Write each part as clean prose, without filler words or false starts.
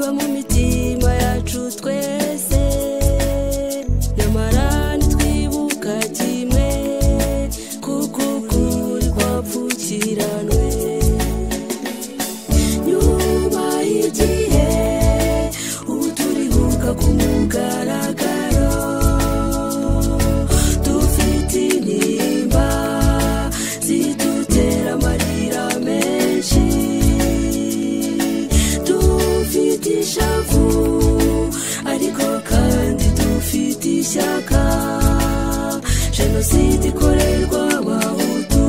Iba mu mitima yacu twese, nyamara ntitwibuka kimwe, kuko ukuri kwapfukiranwe. Nyuma y'igihe ubu turibuka ku mugaragaro, dufite intimba zidutera amarira menshi, dufite ishavu ariko kandi dufite ishyaka. Jenoside ikorerwa Abahutu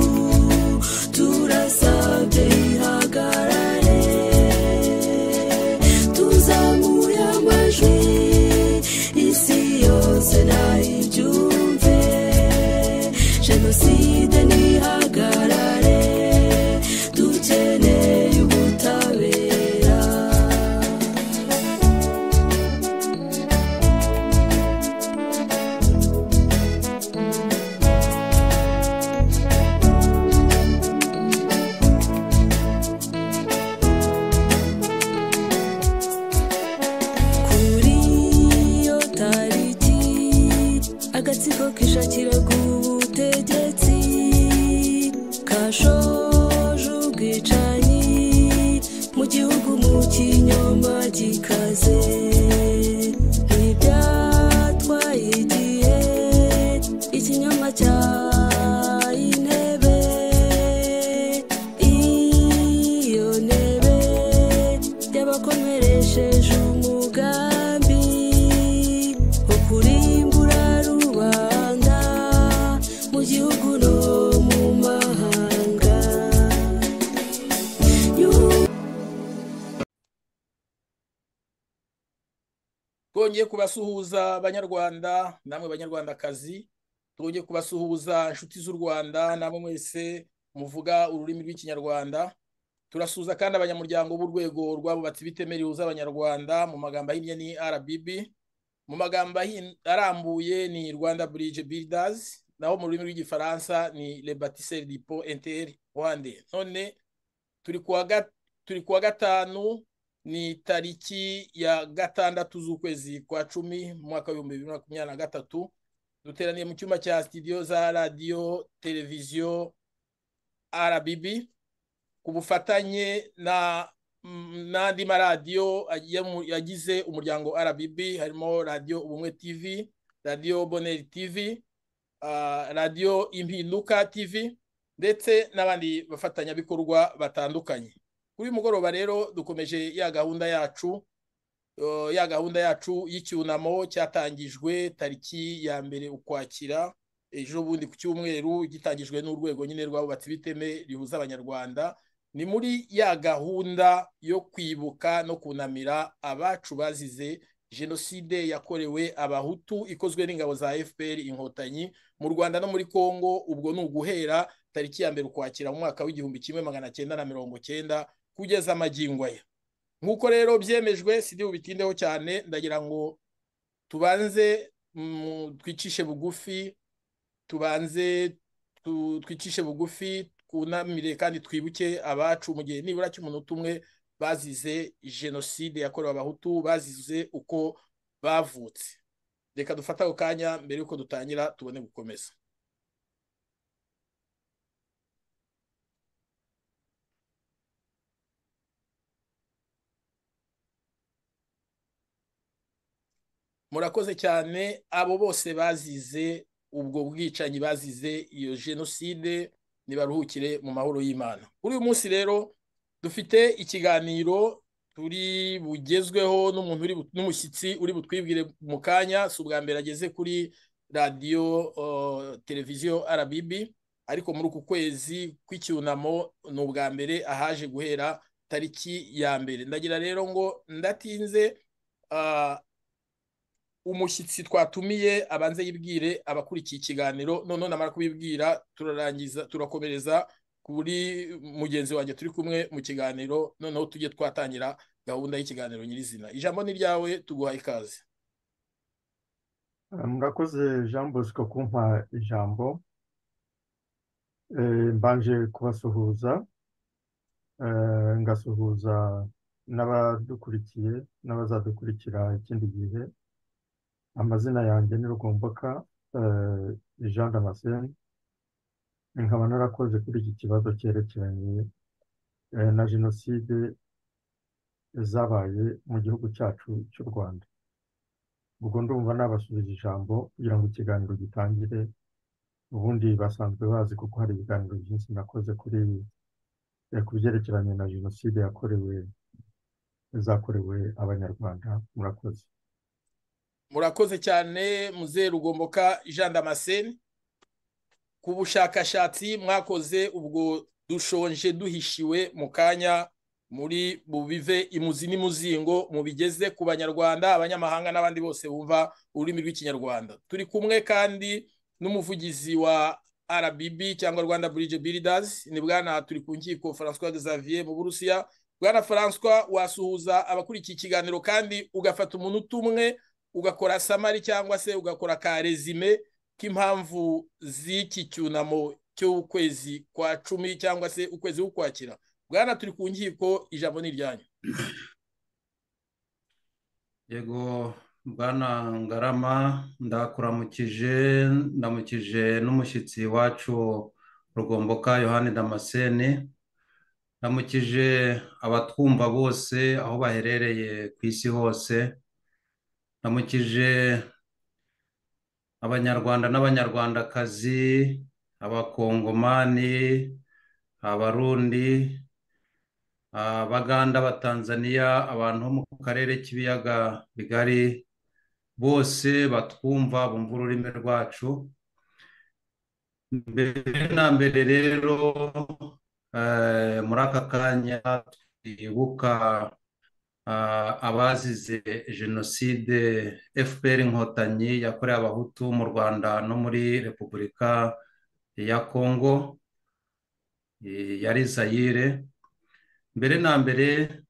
turasabye ihagarare, tuzamuye amajwi isi yose nayibyumve. Jenoside ntihagarare, dukeneye ubutabera. Kuri iyo tariki agatsiko kishakiraga ubutegetsi, kashoje ubwicanyi mu gihugu mu kinyoma gikaze. Ntibyatwaye igihe ikinyoma cya intebe, iyo ntebe yabakomeresheje umugambi wo kurimbura rubanda mu gihugu no mu mahanga. Twongeye kubasuhuza Banyarwanda namwe Banyarwandakazi, twongeye kubasuhuza inshuti z'u Rwanda namwe mwese muvuga ururimi rw'Ikinyarwanda. Turasuhuza kandi abanyamuryango b'urwego rw'abubatsi b'iteme rihuza Abanyarwanda, mu magambo ahinnye ni RBB, mu magambo arambuye ni Rwanda Bridge Builders, naho mu rurimi rw'Igifaransa ni Le Bâtisseur du Pont Inter Rwanda. None turi kuwa gatanu, ni tariki ya 6 z'ukwezi kwa 10 mu mwaka wa 2023. Duteraniye mu cyumba cya studio za radio televiziyo RBB ku bufatanye na n'andi maradiyo yagize umuryango RBB, harimo radio Ubumwe TV, radio Bonheur TV, radio Impinduka TV ndetse n'abandi bafatanyabikorwa batandukanye. Kuri uyu mugoroba rero dukomeje ya gahunda yacu, ya gahunda yacu y'icyunamo cyatangijwe tariki ya 1 Ukwakira ejo bundi ku cyumweru, gitangijwe n'urwego nyine rw'abubatsi b'iteme rihuza Abanyarwanda. Ni muri ya gahunda yo kwibuka no kunamira abacu bazize jenoside yakorewe Abahutu ikozwe n'ingabo za FPR Inkotanyi mu Rwanda no muri Kongo. Ubwo ni uguhera tariki ya 1 Ukwakira mu mwaka w'1990 kugeza amagingo aya. Nkuko rero byemejwe, sidi ubitindeho cyane, ndagira ngo tubanze twicishe bugufi, tubanze twicishe bugufi, twunamire kandi twibuke abacu mu gihe nibura cy'umunota umwe bazize jenoside yakorewe Abahutu, bazize uko bavutse. Reka dufate ako kanya mbere yuko dutangira tubone gukomeza. Murakoze cyane abo bose bazize ubwo bwicanyi, bazize iyo jenoside, nibaruhukire mu mahoro y'Imana. Kuri uyu munsi rero dufite ikiganiro turi bugezweho n'umuntu n'umushyitsi uri butwibwire mu kanya. Si ubwa mbere ageze kuri radio televiziyo RBB, ariko muri uku kwezi kw'icyunamo ni ubwa mbere ahaje guhera tariki ya 1. Ndagira rero ngo ndatinze, umushyitsi twatumiye abanze yibwire abakurikiye ikiganiro, none namara kubibwira turarangiza turakomereza kuri mugenzi wanjye turi kumwe mu kiganiro, noneho tujye twatangira gahunda y'ikiganiro nyirizina. Ijambo ni ryawe, tuguha ikaze. Murakoze Jean Bosco kumpa ijambo. Mbanje kubasuhuza, ngasuhuza n'abadukurikiye n'abazadukurikira ikindi gihe. Amazina yanjye ni Rugomboka Jean Damascene, nkaba narakoze kuri iki kibazo cyerekeranye na jenoside zabaye mu gihugu cyacu cy'u Rwanda. Ubwo ndumva nabasubiza ijambo kugira ngo ikiganiro gitangire, ubundi basanzwe bazi kuko hari ibiganiro byinshi nakoze kuri ku byerekeranye na jenoside yakorewe zakorewe Abanyarwanda. Murakoze. Murakoze cyane muzehe Rugomboka Jean Damascene ku bushakashatsi mwakoze. Ubwo dushonje duhishiwe mu kanya muri bubive imuzi n'imuzingo mubigeze ku Banyarwanda, abanyamahanga n'abandi bose bumva ururimi rw'Ikinyarwanda. Turi kumwe kandi n'umuvugizi wa RBB cyangwa Rwanda Bridge Builders, ni bwana Turikunkiko François Xavier mu Burusiya. Bwana François, wasuhuza abakurikiye ikiganiro kandi ugafata umunota umwe ugakora summary cyangwa se ugakora ka résumé k'impamvu z'iki cyunamo cy'ukwezi kwa 10 cyangwa se ukwezi k'Ukwakira. Bwana Turikunkiko, ijambo ni iryanyu. Yego, bwana Ngarama, ndakuramukije, ndamukije n'umushyitsi wacu Rugomboka Yohani Damascene, ndamukije abatwumva bose aho baherereye ku isi hose, ndamukije Abanyarwanda n'Abanyarwandakazi, Abakongomani, Abarundi, Abaganda, Abatanzaniya, abantu bo mu karere k'ibiyaga bigari bose batwumva bumva ururimi rwacu. Mbere na mbere rero, muri aka kanya twibuka abazize jenoside FPR Inkotanyi yakorewe Abahutu mu Rwanda no muri Repubulika ya Kongo yari Zayire. Mbere na mbere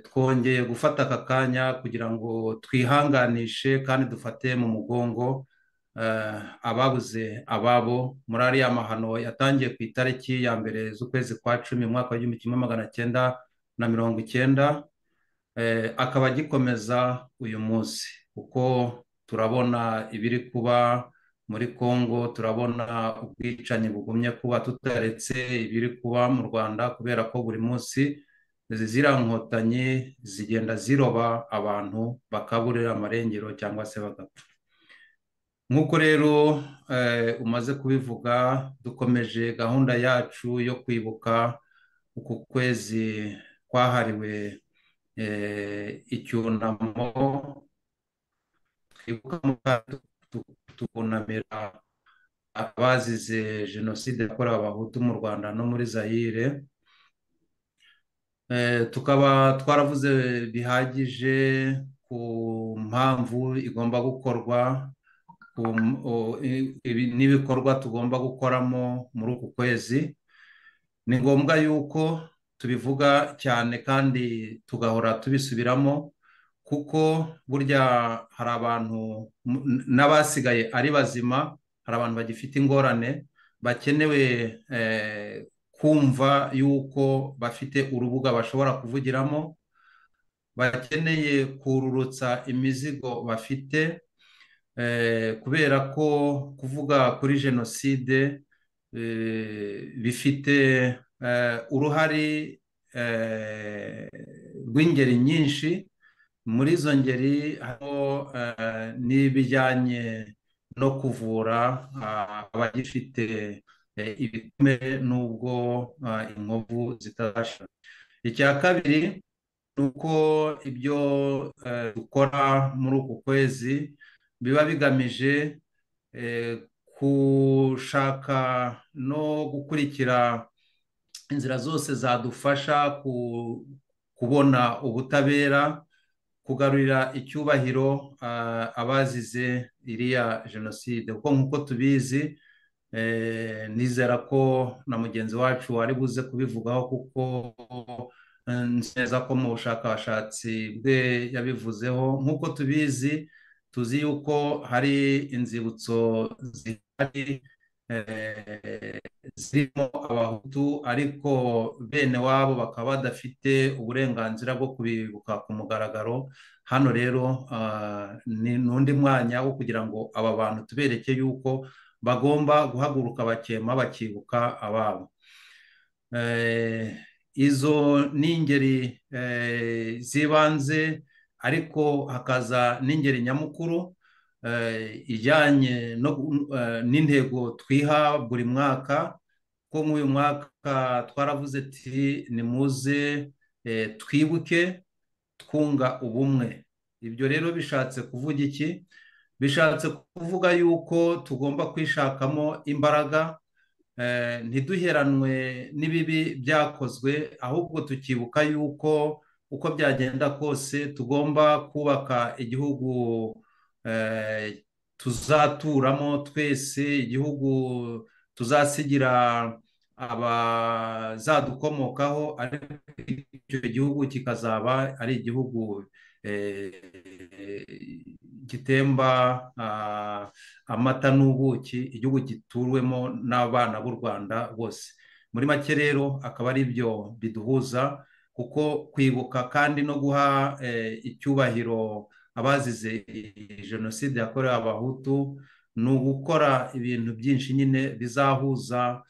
twongeye gufata aka kanya kugira ngo twihanganishe kandi dufate mu mugongo ababuze ababo muri ariya mahano yatangiye ku itariki ya 1 z'ukwezi kwa 10 mu mwaka wa 1990, akaba agikomeza uyu munsi, kuko turabona ibiri kuba muri Kongo, turabona ubwicanyi bugumye kuba, tutaretse ibiri kuba mu Rwanda, kubera ko buri munsi ziriya nkotanyi zigenda ziroba abantu bakaburira amarengero cyangwa se bagapfa. Nk'uko rero umaze kubivuga, dukomeje gahunda yacu yo kwibuka uku kwezi kwahariwe icyunamo, twibuka tukunamira abazize jenoside yakorewe Abahutu mu Rwanda no muri Zayire. Tukaba twaravuze bihagije ku mpamvu igomba gukorwa n'ibikorwa tugomba gukoramo muri uku kwezi. Ni ngombwa yuko tubivuga cyane kandi tugahora tubisubiramo, kuko burya hari abantu n'abasigaye ari bazima, hari abantu bagifite ingorane bakenewe kumva yuko bafite urubuga bashobora kuvugiramo, bakeneye kururutsa imizigo bafite, kubera ko kuvuga kuri jenoside bifite uruhare rw'ingeri nyinshi. Muri izo ngeri harimo n'ibijyanye no kuvura abagifite ibikomere n'ubwo inkovu zitazashira. Icya kabiri ni uko ibyo dukora muri uku kwezi biba bigamije gushaka no gukurikira inzira zose zadufasha kubona ubutabera, kugarurira icyubahiro abazize iriya jenoside, kuko nk'uko tubizi, nizera ko na mugenzi wacu ari buze kubivugaho, kuko nzi neza ko mu bushakashatsi bwe yabivuzeho. Nk'uko tubizi, tuzi yuko hari inzibutso zihari. zirimo Abahutu, ariko bene wabo bakaba badafite uburenganzira bwo kubibuka ku mugaragaro. Hano rero ni n'undi mwanya wo kugira ngo aba bantu tubereke yuko bagomba guhaguruka bakema bakibuka ababo. Izo ni ingeri z'ibanze, ariko hakaza n'ingeri nyamukuru ijyanye n'intego twiha buri mwaka. Ko nk'uyu mwaka twaravuze ati nimuze twibuke twunga ubumwe. Ibyo rero bishatse kuvuga iki? Bishatse kuvuga yuko tugomba kwishakamo imbaraga, ntiduheranwe n'ibibi byakozwe, ahubwo tukibuka yuko uko byagenda kose tugomba kubaka igihugu tuzaturamo twese, igihugu tuzasigira abazadukomokaho, ariko icyo gihugu kikazaba ari igihugu gitemba amata n'ubuki, igihugu gituwemo n'abana b'u Rwanda bose. Muri make rero akaba ari byo biduhuza, kuko kwibuka kandi no guha icyubahiro abazize jenoside yakorewe Abahutu ni ugukora ibintu byinshi nyine bizahuza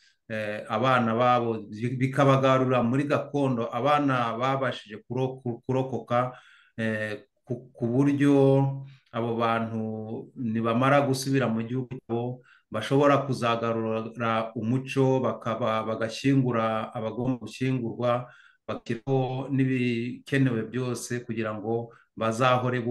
abana babo, bikabagarura muri gakondo, abana babashije kurokoka, ku buryo abo bantu nibamara gusubira mu gihugu cyabo bashobora kuzagarura umuco, bakaba bagashyingura abagomba gushyingurwa, bakiriho n'ibikenewe byose kugira ngo bazahore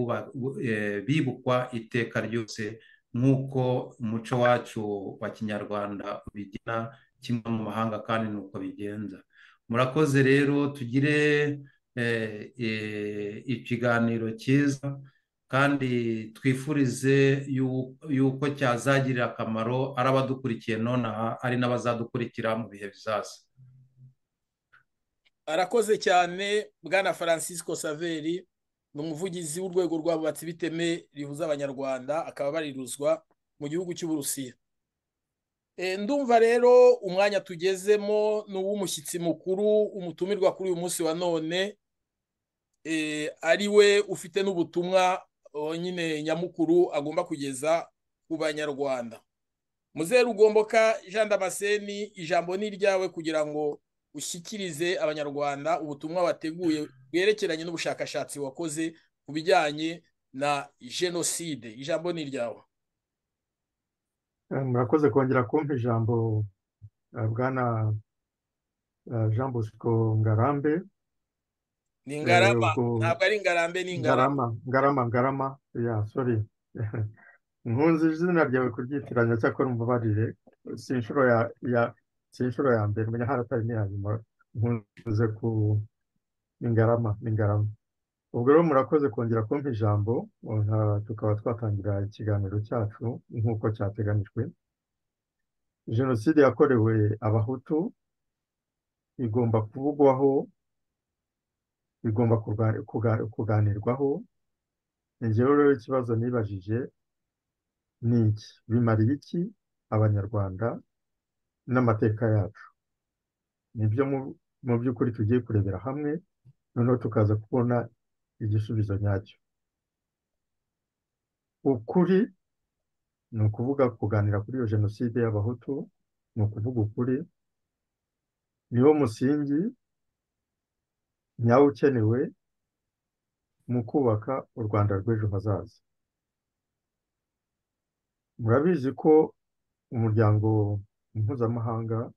bibukwa iteka ryose, nk'uko umuco wacu wa Kinyarwanda ubigena kimwe mu mahanga, kandi nuko bigenza. Murakoze rero, tugire ikiganiro cyiza kandi twifurize yuko cyazagirira akamaro ari abadukurikiye nonaha, ari n'abazadukurikira mu bihe bizaza. Arakoze cyane Bwana Francisco Saveri, ni umuvugizi w'urwego rw'abubatsi b'iteme rihuza Abanyarwanda, akaba bariruzwa mu gihugu cy'Uburusiya. Ndumva rero umwanya tugezemo ni uw'umushyitsi mukuru, umutumirwa kuri uyu munsi wa none, ari we ufite n'ubutumwa nyine nyamukuru agomba kugeza ku Banyarwanda. Muzehe Rugomboka Jean Damascene, ijambo ni iryawe kugira ngo ushyikirize Abanyarwanda ubutumwa wateguye bwerekeranye n'ubushakashatsi wakoze ku bijyanye na jenoside. Ijambo ni iryawe. Murakoze kongera kumpa ijambo, Bwana Jean Bosco Ngarambe. Ni Ngarama, ntabwo ari Ngarambe, ni Ngarama. Ngarama, Ngarama, ya sorry. Nkunze izina ryawe kuryitiranya, cyakora umbabarire, si inshuro ya mbere, menya haratari n'iya nyuma, nkunze ku Ngarama, ni Ngarama. Ubwo rero murakoze kongera kumpa ijambo, tukaba twatangira ikiganiro cyacu nk'uko cyateganijwe. Jenoside yakorewe Abahutu igomba kuvugwaho, igomba kuganirwaho. Njyewe rero ikibazo nibajije ni iki: bimariye iki Abanyarwanda n'amateka yacu? Nibyo mu by'ukuri tugiye kurebera hamwe, noneho tukaza kubona igisubizo nyacyo. Ukuri ni ukuvuga kuganira kuri iyo jenoside y'Abahutu, ni ukuvuga ukuri, niwo musingi nyawo ukenewe mu kubaka u Rwanda rw'ejo hazaza. Murabizi ko umuryango mpuzamahanga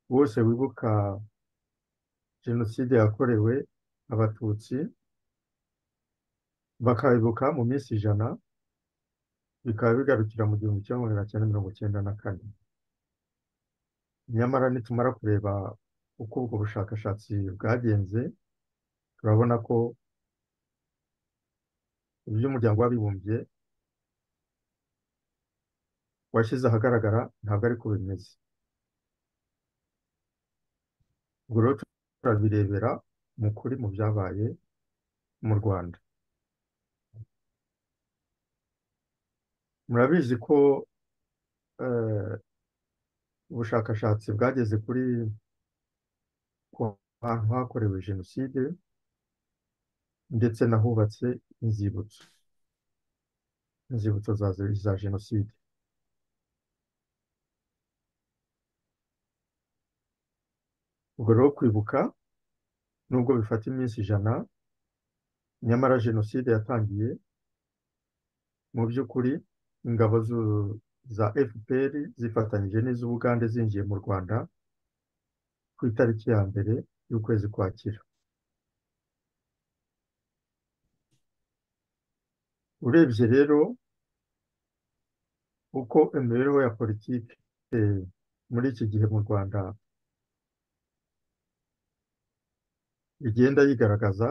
wose wibuka jenoside yakorewe Abatutsi, bakabibuka mu minsi 100, bikaba bigarukira mu 1994. Nyamara nitumara kureba uko ubwo bushakashatsi bwagenze, turabona ko iby'umuryango w'abibumbye washyize ahagaragara ntabwo ariko bimeze. Ubwo rero turabirebera mu kuri mu byabaye mu Rwanda. Murabizi ko Ubushakashatsi bwageze kuri ku hantu hakorewe jenoside ndetse n'ahubatse inzibutso, inzibutso za jenoside. Ubwo rero kwibuka nubwo bifata iminsi 100, nyamara jenoside yatangiye mu by'ukuri ingabo za FPR zifatanyije n'iz'Ubugande zinjiye mu Rwanda ku itariki ya 1 y'ukwezi Kwakira. Urebye rero uko imibereho ya politiki muri iki gihe mu Rwanda igenda yigaragaza,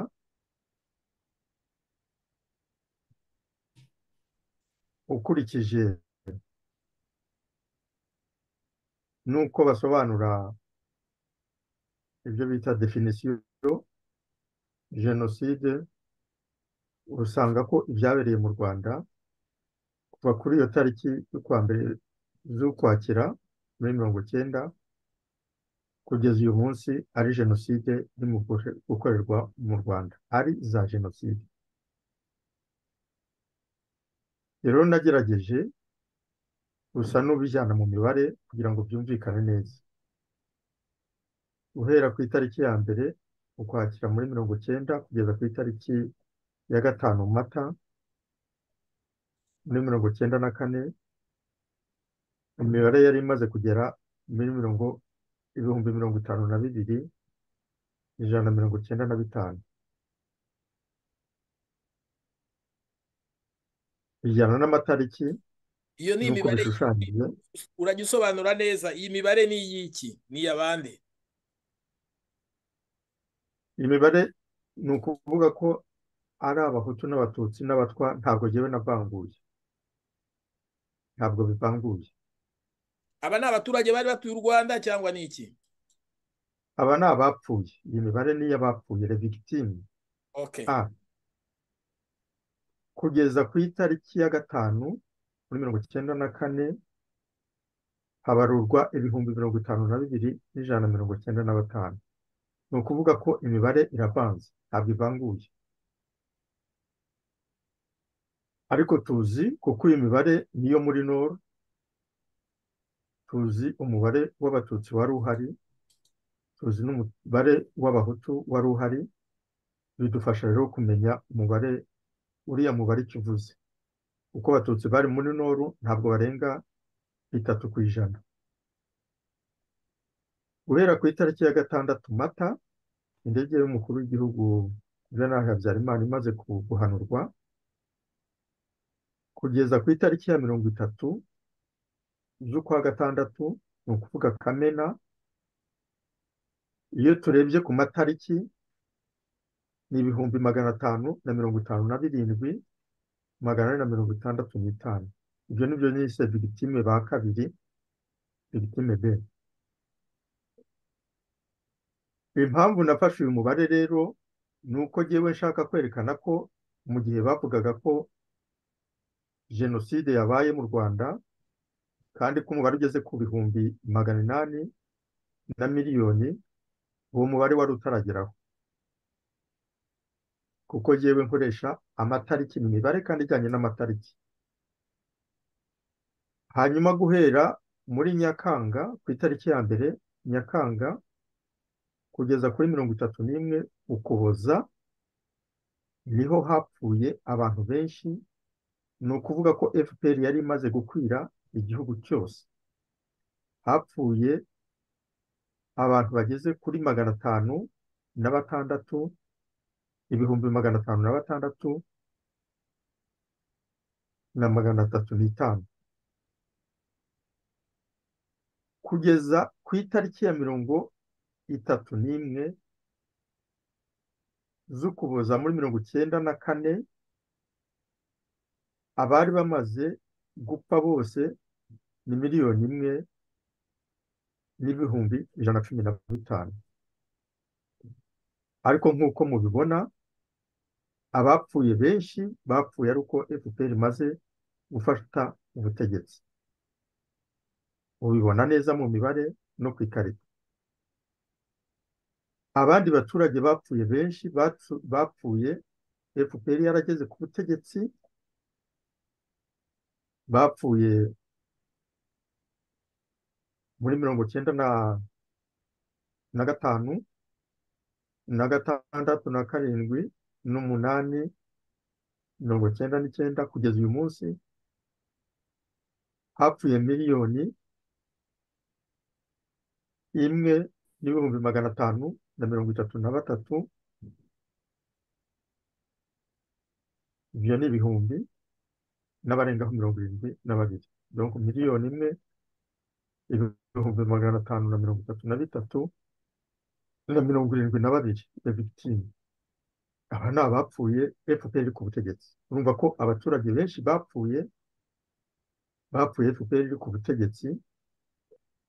ukurikije nuko basobanura ibyo bita definisiyo jenoside, usanga ko ibyabereye mu Rwanda kuva kuri iyo tariki y'ukwa 1 z'Ukwakira muri 90 kugeza uyu munsi ari jenoside irimo gukorerwa mu Rwanda, ari za jenoside. Rero nagerageje gusa n'ubijyana mu mibare kugira ngo byumvikane neza. Guhera ku itariki ya 1 Ukwakira muri 90 kugeza ku itariki ya 5 Mata muri 94, imibare yari imaze kugera muri 52,195. Bijyana n'amatariki. Iyo ni imibare urajya usobanura neza. Iyi mibare ni iy'iki? Ni iy'abande? Imibare ni ukuvuga ko ari Abahutu n'Abatutsi n'Abatwa, ntabwo jyewe navanguye, ntabwo bivanguye. Aba ni abaturage bari batuye u Rwanda cyangwa ni iki? Aba ni abapfuye. Iyi mibare ni iy'abapfuye, les victimes. Okay. Kugeza ku itariki ya 5 muri 94 habarurwa 52,195. Ni ukuvuga ko imibare iravanze, ntabwo ivanguye. Ariko tuzi kuko iyi mibare niyo muri Nord, tuzi umubare w'Abatutsi wari uhari, tuzi n'umubare w'Abahutu wari uhari, bidufasha rero kumenya umubare, uriya mubare icyo uvuze. Uko Abatutsi bari muri Nord ntabwo barenga 3%. Guhera ku itariki ya 6 Mata, indege y'umukuru w'igihugu Juvenal Habyarimana imaze guhanurwa, kugeza ku itariki ya 30 z'ukwa 6, ni ukuvuga Kamena, iyo turebye ku matariki ni 557,465. Ibyo nibyo nise victime ba kabiri, victime B. Impamvu nafashe uyu mubare rero ni uko jyewe nshaka kwerekana ko mu gihe bavugaga ko jenoside yabaye mu Rwanda kandi ko umubare ugeze ku 800,000 na miliyoni, uwo mubare wari utarageraho, kuko jyewe nkoresha amatariki, imibare kandi ijyanye n'amatariki. Hanyuma guhera muri Nyakanga ku itariki ya 1 Nyakanga kugeza kuri 31 Ukuboza, niho hapfuye abantu benshi. Ni ukuvuga ko FPR yari imaze gukwira igihugu cyose. Hapfuye abantu bageze kuri 506, 506,305. Kugeza ku itariki ya 31 z'Ukuboza muri 94, abari bamaze gupfa bose ni 1,115,000. Ariko nk'uko mubibona, abapfuye benshi bapfuye ari uko FPR imaze gufata ubutegetsi. Ubibona neza mu mibare no ku ikarita. Abandi baturage bapfuye benshi bapfuye FPR yarageze ku butegetsi, bapfuye muri 95 na 6 na 7 n'8 99 kugeza uyu munsi hapfuye 1,533,000. Ibyo ni ibihumbi n'abarengaho 72. Donc 1,533,072 victimes. Aba ni abapfuye FPR ku butegetsi. Urumva ko abaturage benshi bapfuye FPR ku butegetsi,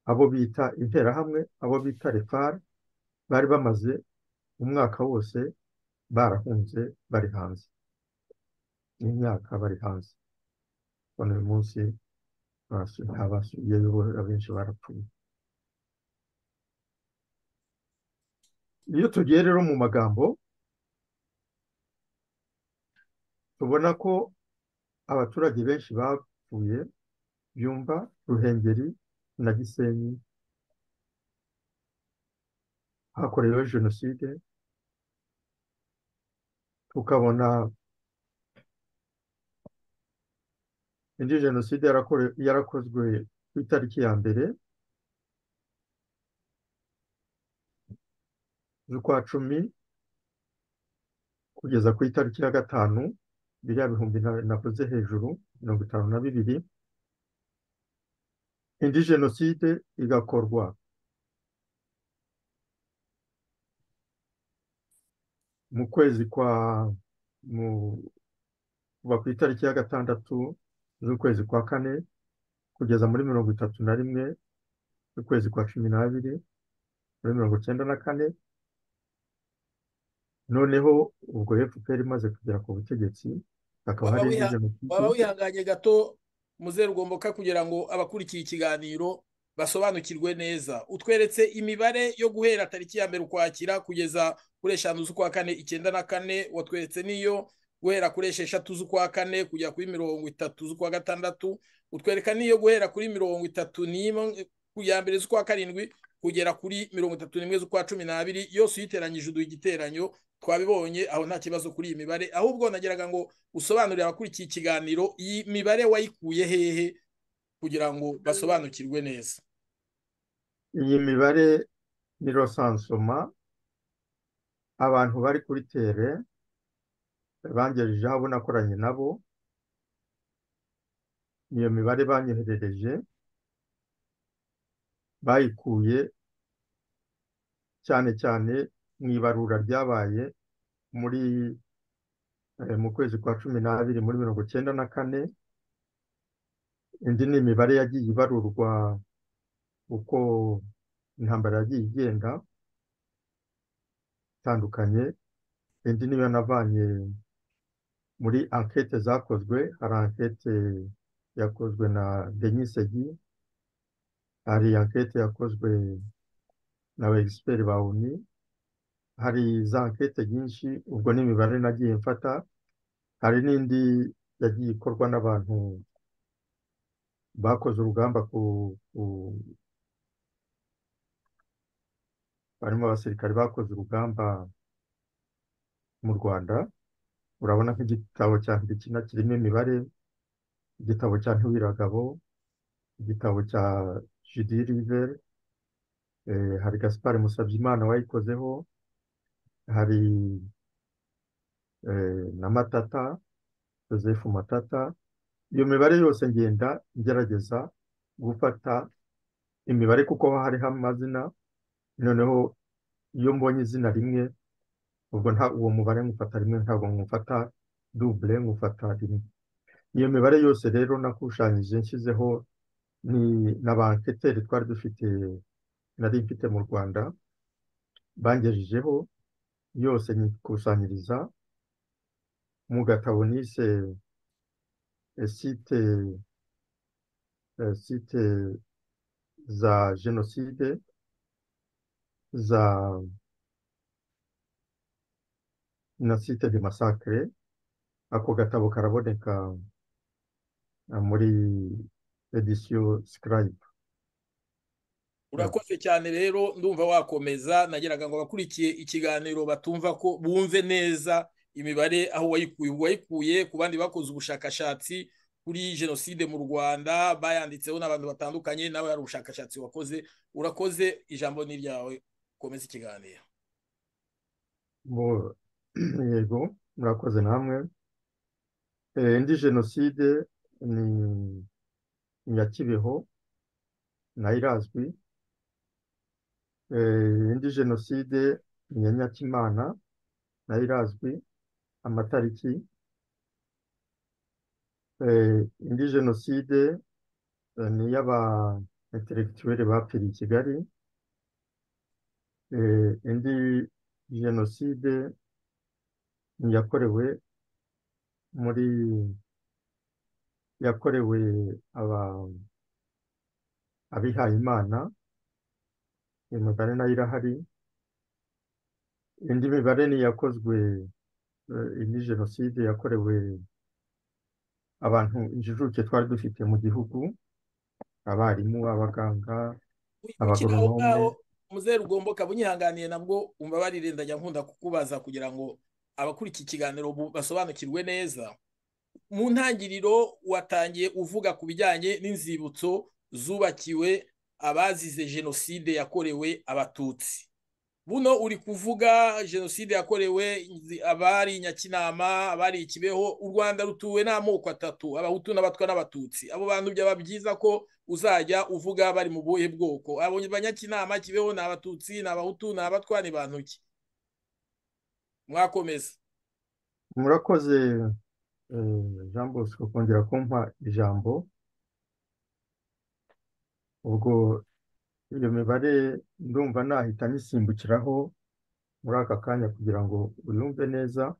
abo bita interahamwe, abo bita refar, bari bamaze umwaka wose barahunze bari hanze, imyaka bari hanze. None uyu munsi abasubiyeyo abenshi barapfuye. Iyo tugiye rero mu magambo, tubona ko abaturage benshi bapfuye Byumba, Ruhengeri na Gisenyi hakorewe jenoside. Tukabona indi jenoside yarakozwe ku itariki ya 1 z'ukwa 10 kugeza ku itariki ya 5, biriya bihumbi navuze hejuru 52. Indi jenoside igakorwa mu kwezi kwa kuva ku itariki ya 6 z'ukwezi kwa 4 kugeza muri 31 z'ukwezi kwa 12 muri 94. Noneho ubwo FPR imaze kugera ku butegetsi hakaba hari indi jenoside. Waba wihanganye gato Muzehe Rugomboka kugira ngo abakurikiye ikiganiro basobanukirwe neza. Utweretse imibare yo guhera tariki ya 1 Ukwakira kugeza kuri 5 z'ukwa 4 94, watweretse niyo guhera kuri 6 z'ukwa 4 kujya kuri 30 z'ukwa 6, utwereka niyo guhera kuri 31 ku ya 1 z'ukwa 7 kugera kuri 31 z'ukwa 12, yose uyiteranyije uduha igiteranyo. Twabibonye aho nta kibazo kuri iyi mibare. Ahubwo nageraga ngo usobanurire abakurikiye ikiganiro iyi mibare wayikuye hehe kugira ngo basobanukirwe neza. Iyi mibare ni rosansoma, abantu bari kuri tere bangejeje aho nakoranye nabo, niyo mibare banyoherereje, bayikuye cyane cyane mu ibarura ryabaye muri mu kwezi kwa 12 muri 94. Indi ni imibare yagiye ibarurwa uko intambara yagiye igenda itandukanye. Indi niyo navanye muri enquête zakozwe. Hari enquête yakozwe na Denis Segi, hari enquête yakozwe na expert ba ONU, hari za enquête nyinshi. Ubwo n'imibare nagiye mfata. Hari n'indi yagiye ikorwa n'abantu bakoze urugamba ku barimo abasirikare bakoze urugamba mu Rwanda. Urabona nk'igitabo cya Ndikina kirimo imibare, igitabo cya Ntiwiragabo, igitabo cya Judy River, hari Gaspard Musabyimana wayikozeho, hari na Matata, Joseph Matata. Iyo mibare yose ngenda ngerageza gufata imibare kuko hariho amazina. Noneho iyo mbonye izina rimwe ubwo nta uwo mubare ngufata rimwe, ntabwo ngufata double, ngufata rimwe. Iyo mibare yose rero nakusanyije nshyizeho ni n'abanketeri twari dufite, nari mfite mu Rwanda, bangejejeho yose nyikusanyiriza mu gatabo nise site za jenoside za na site de massacre. Ako gatabo karaboneka muri edisiyo Scribe. Urakoze cyane rero, ndumva wakomeza. Nageraga ngo abakurikiye ikiganiro batumva ko bumve neza imibare aho wayikuye. Ubwo wayikuye ku bandi bakoze ubushakashatsi kuri jenoside mu Rwanda, bayanditseho n'abantu batandukanye, nawe hari ubushakashatsi wakoze. Urakoze, ijambo ni iryawe, komeza ikiganiro. Yego, murakoze namwe. Indi jenoside ni iya Kibeho, nayo irazwi. Indi jenoside ni iya Nyakimana, nayo irazwi amatariki. Indi jenoside ni iy'aba intellectuel bapfiriye i Kigali. Indi jenoside ni yakorewe muri yakorewe abihayimana, imibare nayo irahari. Indi mibare ni yakozwe, indi jenoside yakorewe abantu injijuke twari dufite mu gihugu, abarimu, abaganga, abagoronome. Muzehe Rugomboka, bunyihanganiye nabwo umbabarire, ndajya nkunda kukubaza kugira ngo abakurikiye ikiganiro basobanukirwe neza. Mu ntangiriro watangiye uvuga ku bijyanye n'inzibutso zubakiwe abazize jenoside yakorewe Abatutsi. Buno uri kuvuga jenoside yakorewe abari Nyakinama, abari Kibeho. U Rwanda rutuwe n'amoko atatu, Abahutu n'Abatwa n'Abatutsi. Abo bantu byaba byiza ko uzajya uvuga bari mu buhe bwoko. Abo Banyakinama, Kibeho ni Abatutsi, ni Abahutu, ni Abatwa, ni bantu ki? Mwakomeza. Murakoze Jean Bosco kongera kumpa ijambo. Ubwo iyo mibare ndumva nahita nisimbukiraho muri aka kanya kugira ngo uyumve neza.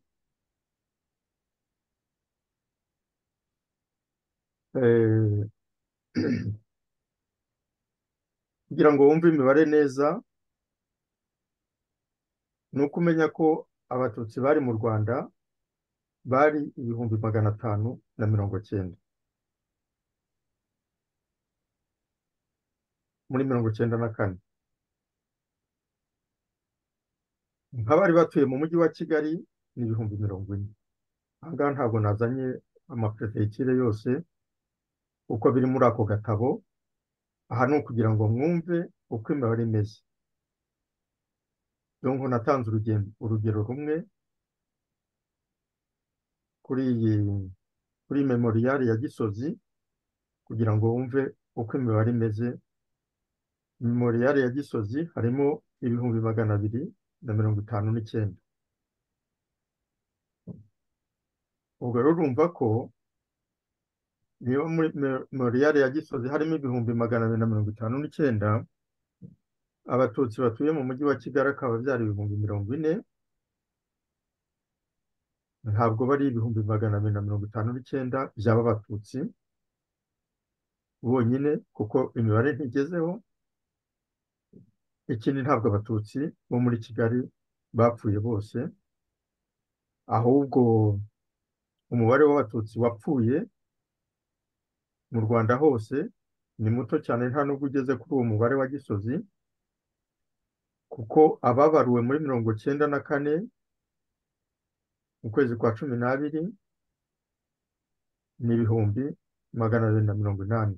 Kugira ngo wumve imibare neza ni uko umenya ko Abatutsi bari mu Rwanda bari 590,000 muri 94. Nk'abari batuye mu mujyi wa Kigali ni 40,000. Aha ngaha ntabwo nazanye amaprefegitire yose uko biri muri ako gatabo. Aha ni ukugira ngo mwumve uko imibare imeze. Donc natanze urugero rumwe kuri memorial ya Gisozi kugira ngo wumve uko imibare imeze. Memorial ya Gisozi harimo 259,000. Ubwo rero urumva ko niba muri memorial ya Gisozi harimo 259,000, Abatutsi batuye mu mujyi wa Kigali akaba byari 40,000, ntabwo bari 259,000 byaba Abatutsi bonyine, kuko imibare ntigezeho. Ikindi, ntabwo Abatutsi bo muri Kigali bapfuye bose, ahubwo umubare w'Abatutsi wapfuye mu Rwanda hose ni muto cyane, nta nubwo ugeze kuri uwo mubare wa Gisozi, kuko ababaruwe muri 94 mu kwezi kwa 12 ni 280,000.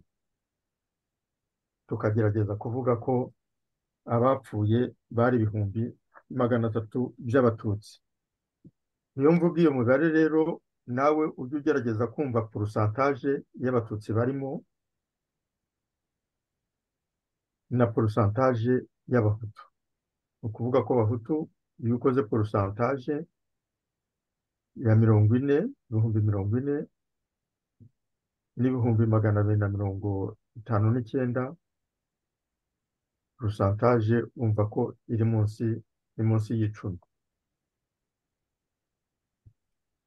Tukagerageza kuvuga ko abapfuye bari 300,000 by'Abatutsi. Niyo mvuga iyo mibare rero, nawe ujye ugerageza kumva porosantaje y'Abatutsi barimo na porosantaje y'Abahutu. Ni ukuvuga ko Abahutu iyo ukoze porosantaje ya 40, 40,000 n'259,000, porosantaje umva ko iri munsi y'icumi.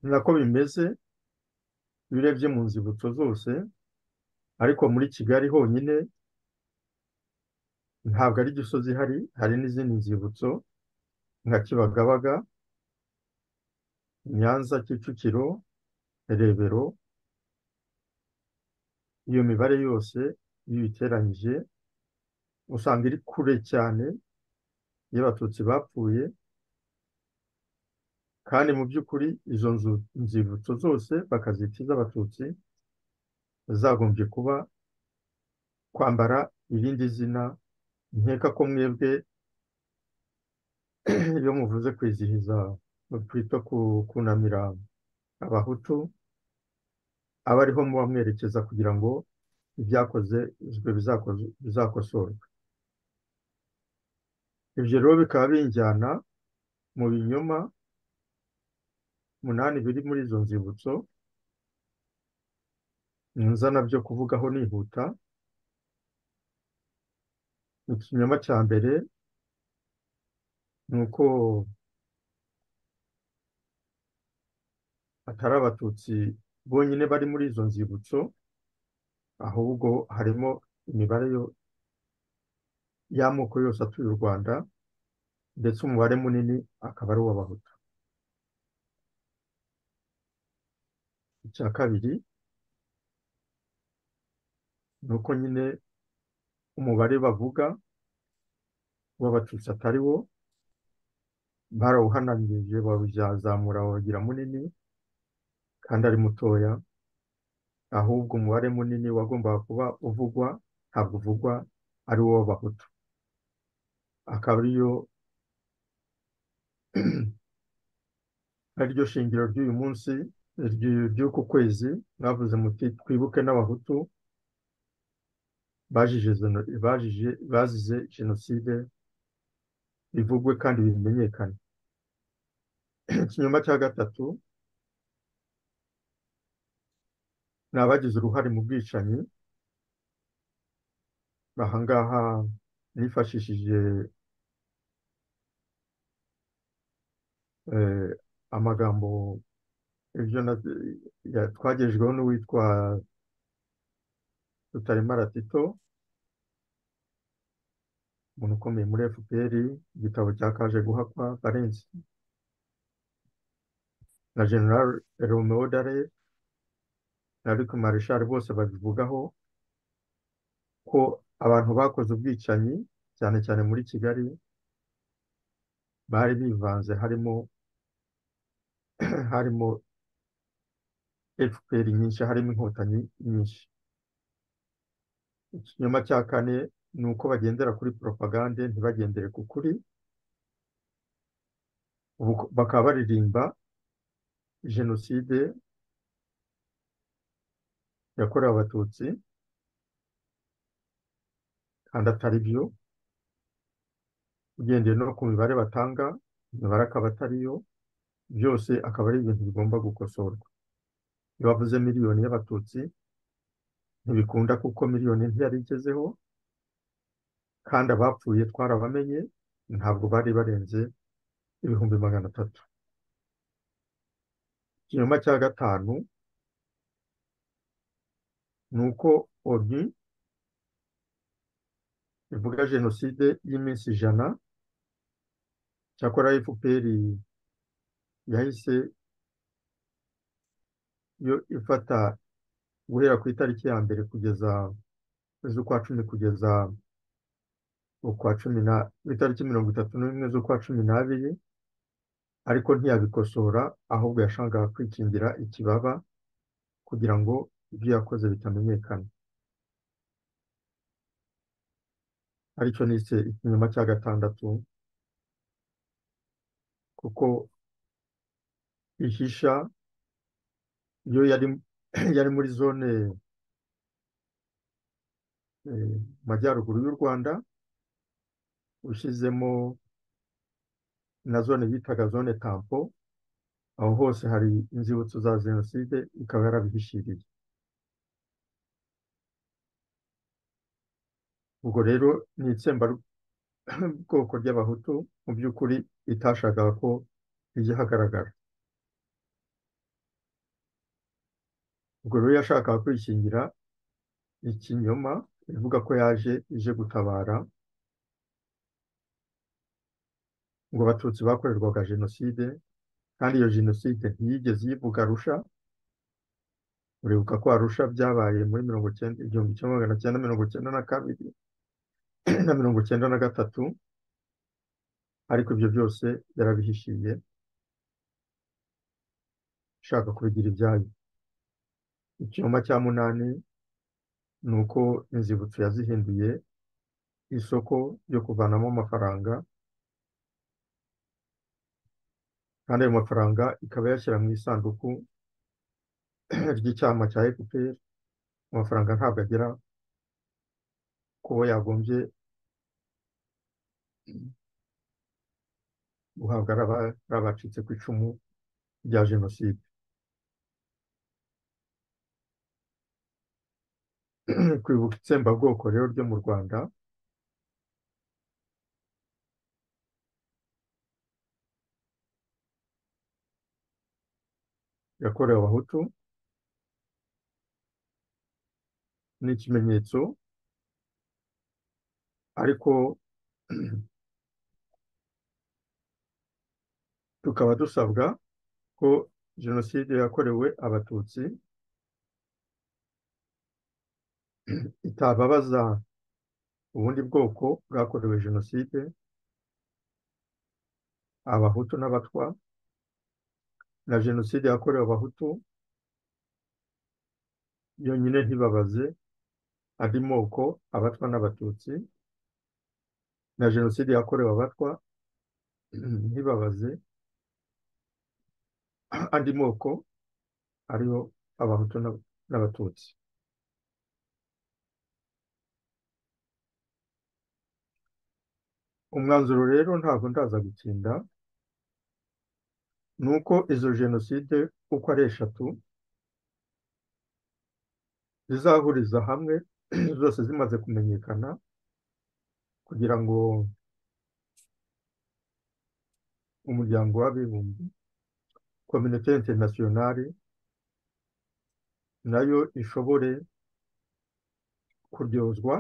Nako bimeze iyo urebye mu nzibutso zose, ariko muri Kigali honyine Ntabwo ari Gisozi ihari, hari n'izindi nzibutso nka Kibagabaga, Nyanza, Kicukiro, Rebero. Iyo mibare yose iyo uyiteranyije usanga iri kure cyane y'Abatutsi bapfuye, kandi mu by'ukuri izo nzibutso zose bakazita iz'Abatutsi, zagombye kuba kwambara irindi zina. Nkeka ko mwebwe iyo muvuze kwizihiza twita kunamira Abahutu, aba ariho muba mwerekeza kugira ngo ibyakozwe bizakosorwe. Ibyo rero bikaba binjyana mu binyoma 8 biri muri izo nzibutso, nza nabyo kuvugaho nihuta. Ikinyoma cya mbere ni uko atari Abatutsi bonyine bari muri izo nzibutso, ahubwo harimo imibare y'amoko yose atuye u Rwanda, ndetse umubare munini akaba ari uw'Abahutu. Icya kabiri ni uko nyine umubare bavuga w'Abatutsi atari wo, barawuhananirije bawuzamura bawugira munini kandi ari mutoya, ahubwo umubare munini wagombaga kuba uvugwa ntabwo uvugwa, ari wo w'Abahutu, akaba ariyo ariryo shingiro ry'uyu munsi ry'uku kwezi. Mwavuze muti twibuke n'Abahutu bazize jenoside, bivugwe kandi bimenyekane. Ikinyoma cya gatatu ni abagize uruhare mu bwicanyi. Ahangaha nifashishije amagambo ibyo twagejweho n'uwitwa Rutaremara Tito, umuntu ukomeye muri FPR, igitabo cya Kaje Guhakwa Valens na General Romeo Dallaire na Luc Marechal, bose babivugaho ko abantu bakoze ubwicanyi cyane cyane muri Kigali bari bivanze, harimo FPR nyinshi, harimo Inkotanyi nyinshi. Ikinyoma cya kane ni uko bagendera kuri propagande ntibagendere ku kuri, bakaba baririmba jenoside yakorewe Abatutsi kandi atari byo. Ugendeye no ku mibare batanga, imibare akaba atariyo, byose akaba ari ibintu bigomba gukosorwa. Iyo bavuze miliyoni y'Abatutsi ntibikunda kuko miliyoni ntiyari igezeho, kandi abapfuye twarabamenye ntabwo bari barenze 300,000. Ikinyoma cya gatanu ni uko ONU ivuga jenoside y'iminsi 100, cyakora FPR yahise yo ifata guhera ku itariki ya mbere kugeza z'ukwa 10 kugeza ukwa 10 na itariki 31 z'ukwa 12, ariko ntiyabikosora, ahubwo yashakaga kwikingira ikibaba kugira ngo ibyo yakoze bitamenyekana. Aricyo nise ikinyoma cya gatandatu, kuko ihisha iyo yari muri zone majyaruguru y'u Rwanda, ushyizemo na zone bitaga zone tampo, aho hose hari inzibutso za jenoside, ikaba yarabihishiriye. Ubwo rero ni itsembabwoko ry'Abahutu mu by'ukuri itashakaga ko rijya ahagaragara. Ubwo rero yashakaga kwishingira ikinyoma ivuga ko yaje ije gutabara ngo abatutsi bakorerwaga jenoside, kandi iyo jenoside ntiyigeze iyivuga Arusha. Uribuka ko Arusha byabaye muri 1992 na 1993, ariko ibyo byose yarabihishiye ishaka kubigira ibyayo. Ikinyoma cya munani ni uko inzibutso yazihinduye isoko ryo kuvanamo amafaranga, kandi ayo mafaranga ikaba yashyira mu isanduku ry'icyama cya FPR. Amafaranga ntabwo agera kubo yagombye guhabwa ari abacitse ku icumu rya jenoside. Kwibuka itsembabwoko rero ryo mu Rwanda yakorewe Abahutu ni ikimenyetso, ariko tukaba dusabwa ko jenoside yakorewe Abatutsi itababaza ubundi bwoko bwakorewe jenoside, Abahutu n'Abatwa, na jenoside yakorewe Abahutu yonyine ntibabaze andi moko, Abatwa n'Abatutsi, na jenoside yakorewe Abatwa ntibabaze andi moko ariyo Abahutu n'Abatutsi. Umwanzuro rero ntabwo ndaza gutinda, ni uko izo jenoside uko ari eshatu zizahuriza hamwe zose zimaze kumenyekana, kugira ngo umuryango w'abibumbye, communauté internationale, nayo ishobore kuryozwa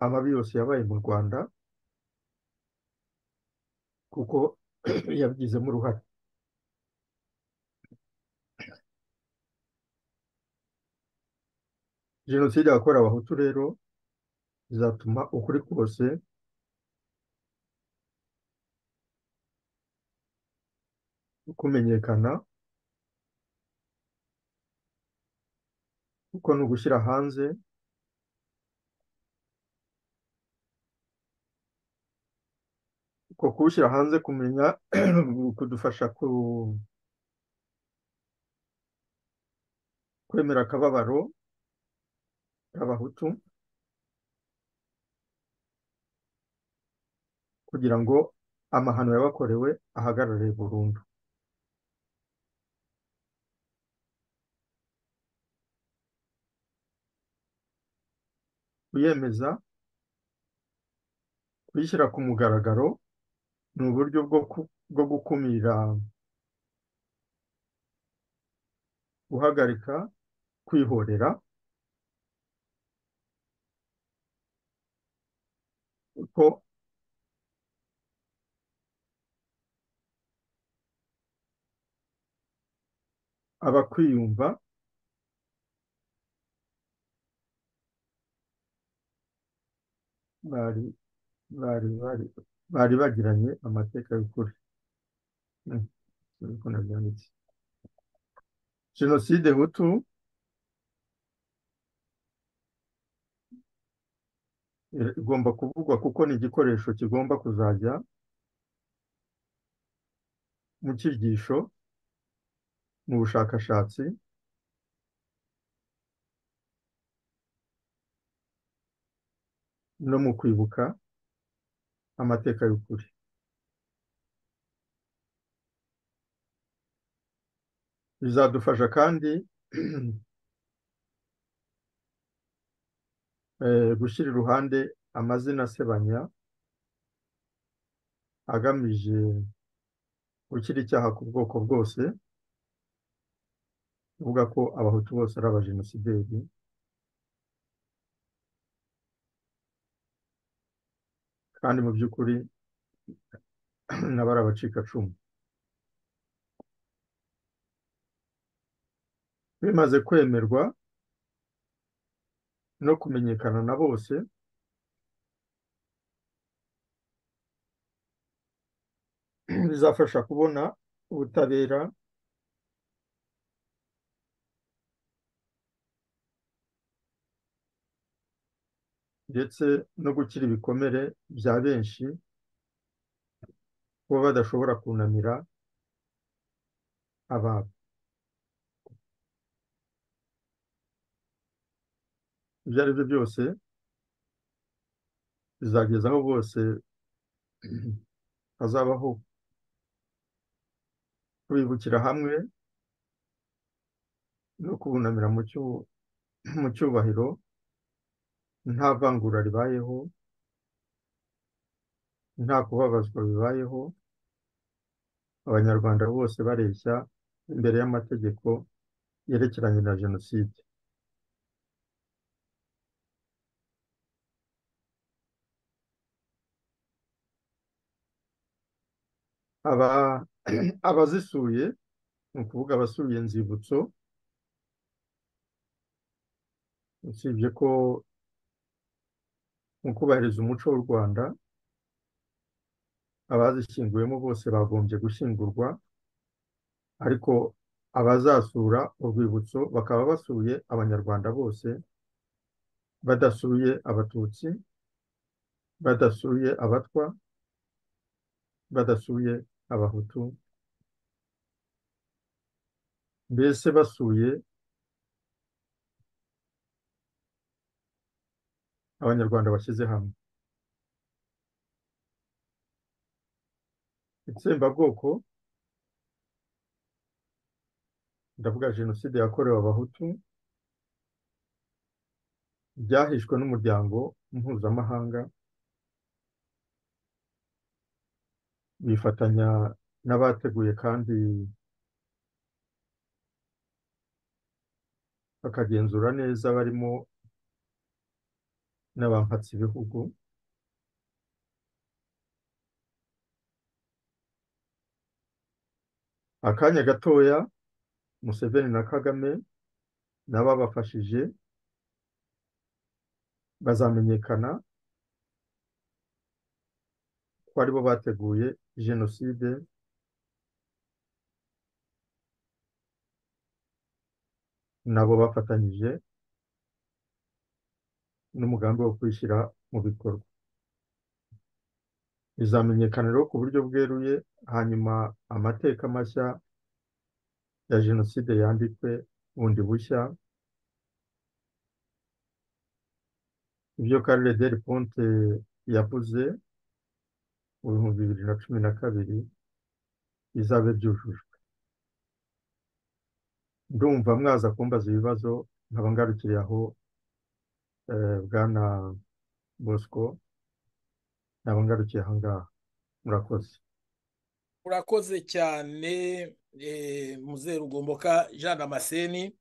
amabi yose yabaye mu Rwanda, kuko yabigizemo uruhare. Jenoside yakorewe Abahutu rero izatuma ukuri kose kumenyekana, kuko ni ugushyira hanze ko kuwushyira hanze kumenya kudufasha kwemera akababaro k'Abahutu, kugira ngo amahano yabakorewe ahagarare burundu. Kuyemeza, kuyishyira ku mugaragaro ni uburyo bwo gukumira, guhagarika kwihorera, ko abakwiyumva bari bari bari bari bagiranye amateka y'ukuri. Jenoside Hutu igomba kuvugwa kuko ni igikoresho kigomba kuzajya mu cyigisho, mu bushakashatsi, no mu kwibuka amateka y'ukuri. Bizadufasha kandi gushyira iruhande amazina asebanya agamije gushyira icyaha ku bwoko bwose, kuvuga ko Abahutu bose ari abajenosideri, kandi mu by'ukuri n'abari abacikacumu. Bimaze kwemerwa no kumenyekana na bose, bizafasha kubona ubutabera ndetse no gukira ibikomere bya benshi kuba badashobora kunamira ababo. Ibyo ari byo byose bizageza aho bose hazabaho kubibukira hamwe no kubunamira mu cyubahiro, nta vangura ribayeho, nta kubabazwa bibayeho, Abanyarwanda bose bareshya imbere y'amategeko yerekeranye na jenoside. Abazisuye, ni ukuvuga abasuye inzibutso, usibye ko mu kubahiriza umuco w'u Rwanda abazishyinguyemo bose bagombye gushyingurwa, ariko abazasura urwibutso bakaba basuye Abanyarwanda bose, badasuye Abatutsi, badasuye Abatwa, badasuye Abahutu, mbese basuye Abanyarwanda bashyize hamwe. Itsembabwoko, ndavuga jenoside yakorewe Abahutu, ryahishwe n'umuryango mpuzamahanga, bifatanya n'abateguye kandi bakagenzura neza, barimo n'abampatse ibihugu. Akanya gatoya Museveni na Kagame n'ababafashije bazamenyekana ko aribo bateguye jenoside nabo bafatanyije n'umugambi wo kwishyira mu bikorwa. Bizamenyekana rero ku buryo bweruye, hanyuma amateka mashya ya jenoside yandikwe bundi bushya. Ibyo Carle Del Ponte yavuze mu 2012 bizabe byujujwe. Ndumva mwaza kumbaza ibibazo nkaba ngarukiriye aho, Bwana Bosco, nkaba ngarukiye aha ngaha. Murakoze. Urakoze cyane Muzehe Rugomboka Jean Damascene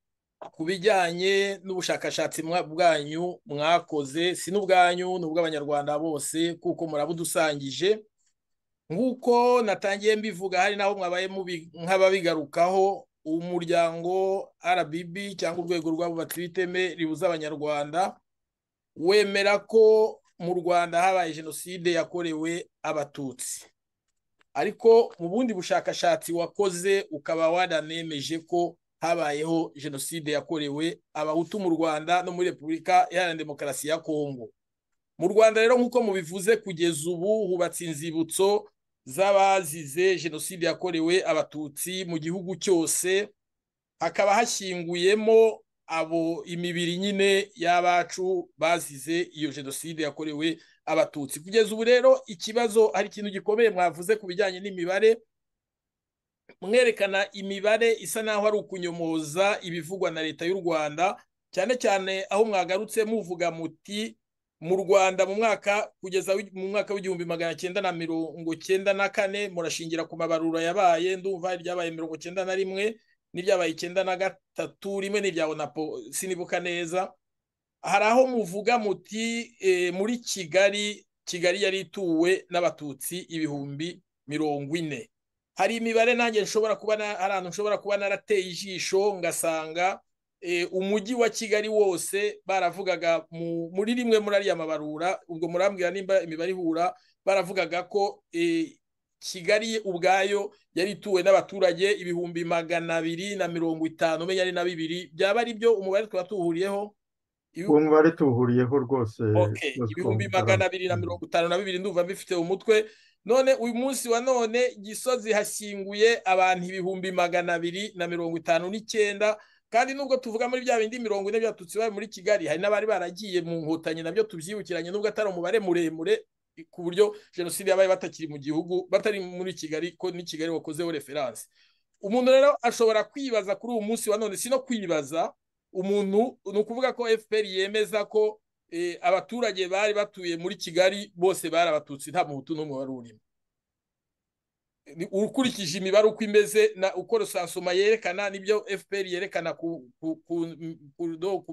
ku bijyanye n'ubushakashatsi bwanyu mwakoze, si n'ubwanyu ni ubw'Abanyarwanda bose kuko murabudusangije. Nk'uko natangiye mbivuga, hari naho mwabaye nk'ababigarukaho, umuryango RBB cyangwa urwego rw'abubatsi b'iteme ribuza Abanyarwanda wemera ko mu Rwanda habaye jenoside yakorewe Abatutsi, ariko mu bundi bushakashatsi wakoze ukaba waranemeje ko habayeho jenoside yakorewe Abahutu mu Rwanda no muri Repubulika Iharanira Demokarasi ya Kongo. Mu Rwanda rero nk'uko mubivuze, kugeza ubu hubatse inzibutso z'abazize jenoside yakorewe Abatutsi mu gihugu cyose, hakaba hashyinguyemo abo imibiri nyine y'abacu bazize iyo jenoside yakorewe Abatutsi. Kugeza ubu rero ikibazo, hari ikintu gikomeye mwavuze ku bijyanye n'imibare, mwerekana imibare isa naho ari ukunyomoza ibivugwa na leta y'u Rwanda, cyane cyane aho mwagarutse muvuga muti mu Rwanda mu mwaka kugeza mu mwaka w'1994, murashingira ku mabarura yabaye, ndumva iryabaye 91 n'iryabaye 93 rimwe n'irya Onapo sinibuka neza. Hari aho muvuga muti muri Kigali Kigali yari ituwe n'abatutsi 40,000. Hari imibare nanjye nshobora kuba hari ahantu nshobora kuba narateye ijisho ngasanga umujyi wa Kigali wose baravugaga muri rimwe muri ariya mabarura, ubwo murambwira nimba imibare ihura, baravugaga ko Kigali ubwayo yari ituwe n'abaturage 252,000. Byaba ari byo umubare twaba tuhuriyeho? Uwo mubare tuhuriyeho rwose. Okay, 252,000 ndumva mbifite umutwe. None uyu munsi wa none Gisozi hashyinguye abantu 259,000. Kandi nubwo tuvuga muri bya bindi 40 by'abatutsi bari muri Kigali, hari n'abari baragiye mu nkotanyi, nabyo tubyibukiranye nubwo atari umubare muremure ku buryo jenoside yabaye batakiri mu gihugu, batari muri Kigali, ko ni Kigali wakozeho reference. Umuntu rero ashobora kwibaza kuri uyu munsi wa none, si no kwibaza umuntu, ni ukuvuga ko FPR yemeza ko abaturage bari batuye muri Kigali bose bari abatutsi, nta muhutu n'umwe wari urimo. Ukurikije imibare uko imeze na uko rusansoma yerekana nibyo FPR yerekana ku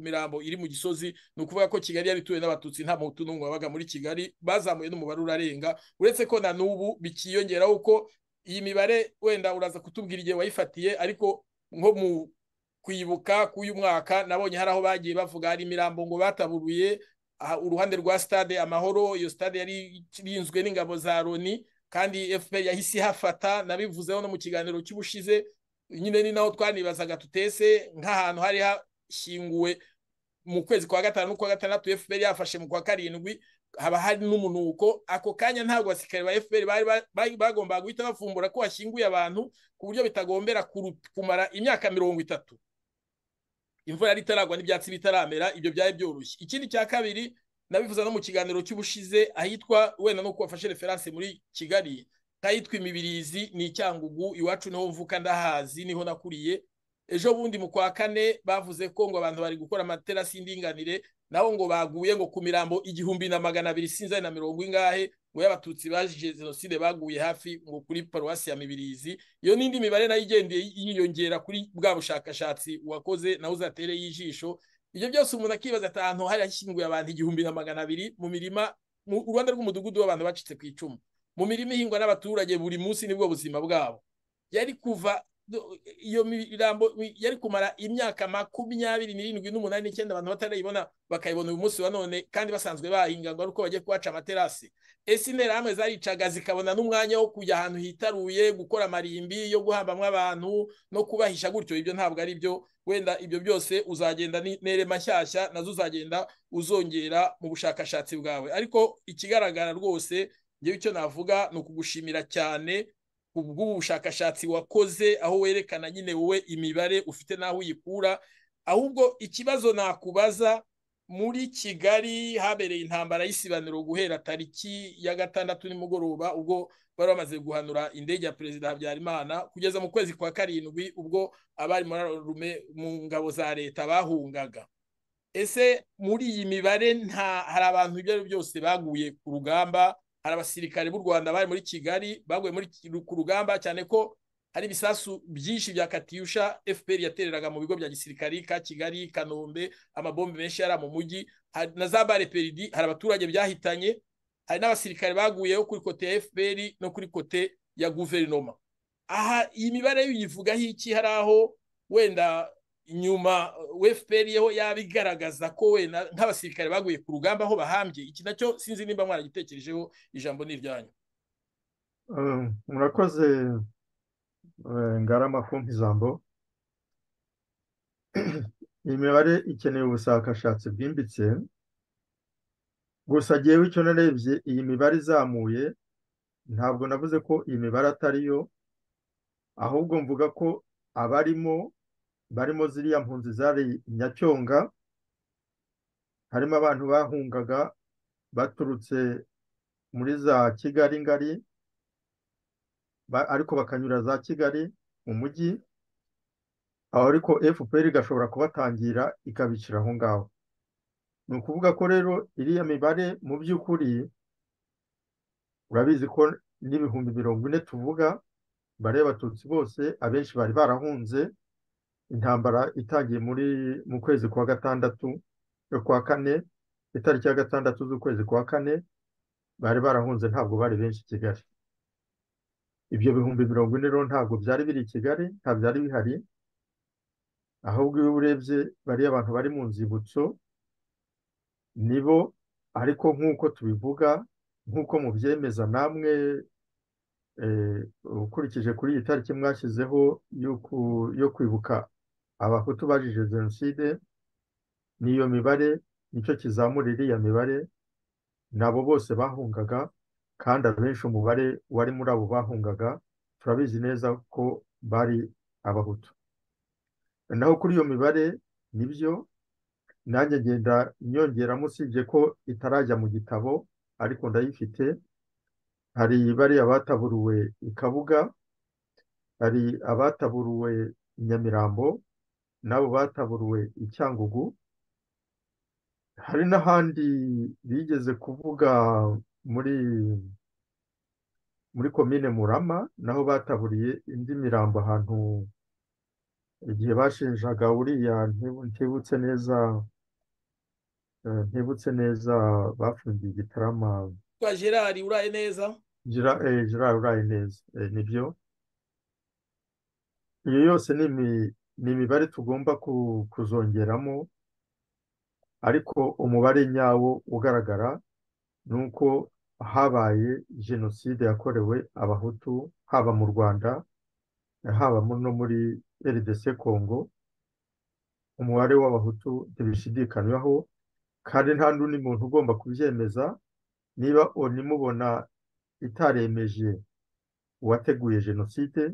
mirambo iri mu Gisozi, ni ukuvuga ko Kigali yari ituwe n'abatutsi, nta muhutu n'umwe wabaga muri Kigali. Bazamuye n'umubare urarenga, uretse ko na n'ubu bikiyongeraho uko iyi mibare wenda uraza kutubwira igihe wayifatiye, ariko nko mu kwibuka k'uyu mwaka nabonye hari aho bagiye bavuga hari imirambo ngo bataburuye uruhande rwa stade Amahoro. Iyo stade yari irinzwe n'ingabo za Loni kandi FPR yahise ihafata, nabivuzeho no mu kiganiro cy'ubushize nyine, ni naho twanibazaga tutese nk'ahantu hari hashyinguwe mu kwezi kwa 5 n'ukwa 6 FPR yafashe mu kwa 7, haba hari n'umunuko. Ako kanya ntabwo abasirikare ba FPR bari bagomba guhita bafumbura ko hashyinguye abantu, ku buryo bitagombera kumara imyaka 30 imvura yari itaragwa n'ibyatsi bitaramera, ibyo byari byoroshye. Ikindi cya kabiri nabivuze no mu kiganiro cy'ubushize, ahitwa wenda nuko wafashe reference muri Kigali, ahitwa Imibirizi ni Cyangugu, iwacu niho mvuka ndahazi, niho nakuriye. Ejo bundi mu kwa 4 bavuze ko ngo abantu bari gukora amaterasi y'indinganire, naho ngo baguye ngo ku mirambo 1200 sinzi na mirongo ingahe ngo y'abatutsi baje jenoside baguye hafi ngo kuri paruwasi ya Mibirizi. Iyo nindi mibare nayo igendeye yiyongera kuri bwa bushakashatsi wakoze naho uzatere y'ijisho. Ibyo byose umuntu akibaza ati ahantu hari hashyinguye abantu 1200 mu mirima, mu Rwanda rw'umudugudu w'abantu bacitse ku icumu, mu mirima ihingwa n'abaturage buri munsi, nibwo buzima bwabo. Yari kuva iyo mirambo yari kumara imyaka 27 8 9 abantu batarayibona, bakayibona uyu munsi wa none, kandi basanzwe bahinga ngo aruko bagiye kubaca amaterasi. Ese interahamwe zaricaga zikabona n'umwanya wo kujya ahantu hitaruye gukora amarimbi yo guhambamwo abantu no kubahisha gutyo? Ibyo ntabwo ari byo. Wenda ibyo byose uzagenda n'erema nshyashya nazo uzagenda uzongera mu bushakashatsi bwawe. Ariko ikigaragara rwose ngewe icyo navuga ni ukugushimira cyane ubwo bushakashatsi wakoze, aho werekana nyine wowe imibare ufite naho uyikura. Ahubwo ikibazo nakubaza, muri Kigali habereye intambara y'isibaniro guhera tariki ya 6 nimugoroba, ubwo bari bamaze guhanura indege ya Perezida Habyarimana, kugeza mu kwezi kwa 7 ubwo abari mu ngabo za leta bahungaga. Ese muri iyi mibare nta hari abantu ibyo byose baguye ku rugamba? Hari abasirikare b'u Rwanda bari muri Kigali baguye muri ku rugamba, cyane ko hari ibisasu byinshi bya Katyusha FPR yatereraga mu bigo bya gisirikari ka Kigali, Kanombe, amabombe menshi yari mu mujyi na za bare peridi. Hari abaturage byahitanye, hari n'abasirikare baguyeho kuri kote ya FPR no kuri kote ya guverinoma. Aha iyi mibare uyivugaho iki? Hari aho wenda nyuma FPR yeho yabigaragaza ko wenda nk'abasirikare baguye ku rugamba aho bahambye? Iki nacyo sinzi nimba mwaragitekerejeho, ijambo ni iryanyu. Murakoze Ngarama kumpa ijambo. Imibare ikeneye ubushakashatsi bwimbitse, gusa jyewe icyo narebye iyi mibare izamuye, ntabwo navuze ko iyi mibare atariyo, ahubwo mvuga ko abarimo barimo ziriya mpunzi zari Nyacyonga, harimo abantu bahungaga baturutse muri za Kigali ngari, ariko bakanyura za Kigali mu mujyi aho, ariko FPR igashobora kubatangira ikabicira aho ngaho. Ni ukuvuga ko rero iriya mibare mu by'ukuri urabizi ko n'40,000 tuvuga bare abatutsi bose, abenshi bari barahunze intambara itangiye muri mu kwezi kwa 6 kwa 4, itariki ya 6 z'ukwezi kwa 4, Bari barahunze, ntabwo bari benshi i Kigali. Ibyo 40,000 rero ntabwo byari biri i Kigali, nta byari bihari. Ahubwo iyo urebye bariya abantu bari mu nzibutso nibo, ariko nk'uko tubivuga, nk'uko mubyemeza namwe, ukurikije kuri iyi tariki mwashyizeho yo kwibuka abahutu bajije jenoside, n'iyo mibare nicyo kizamura iriya mibare, nabo bose bahungaga, kandi abenshi umubare wari muri abo bahungaga turabizi neza ko bari abahutu. Naho kuri iyo mibare nibyo nanjye ngenda nyongeramo, usibye ko itarajya mu gitabo ariko ndayifite. Hari bariya bataburuwe i Kabuga, hari abataburuwe i Nyamirambo, n'abo bataburuwe i Cyangugu, hari n'ahandi bigeze kuvuga muri komine Murama, naho bataburiye indi mirambo ahantu igihe bashinjaga uriya ntibutse neza, ntibutse neza, bafungiye Gitarama. Kwa Gerard uraye neza. Gerard uraye neza, nibyo. Iyo yose ni imibare tugomba kuzongeramo, ariko umubare nyawo ugaragara ni uko habaye jenoside yakorewe abahutu, haba mu Rwanda, haba no muri RDC Congo. Umubare w'abahutu ntibishidikanywaho, kandi nta n'undi muntu ugomba kubyemeza. Niba onimubona itaremeje uwateguye jenoside,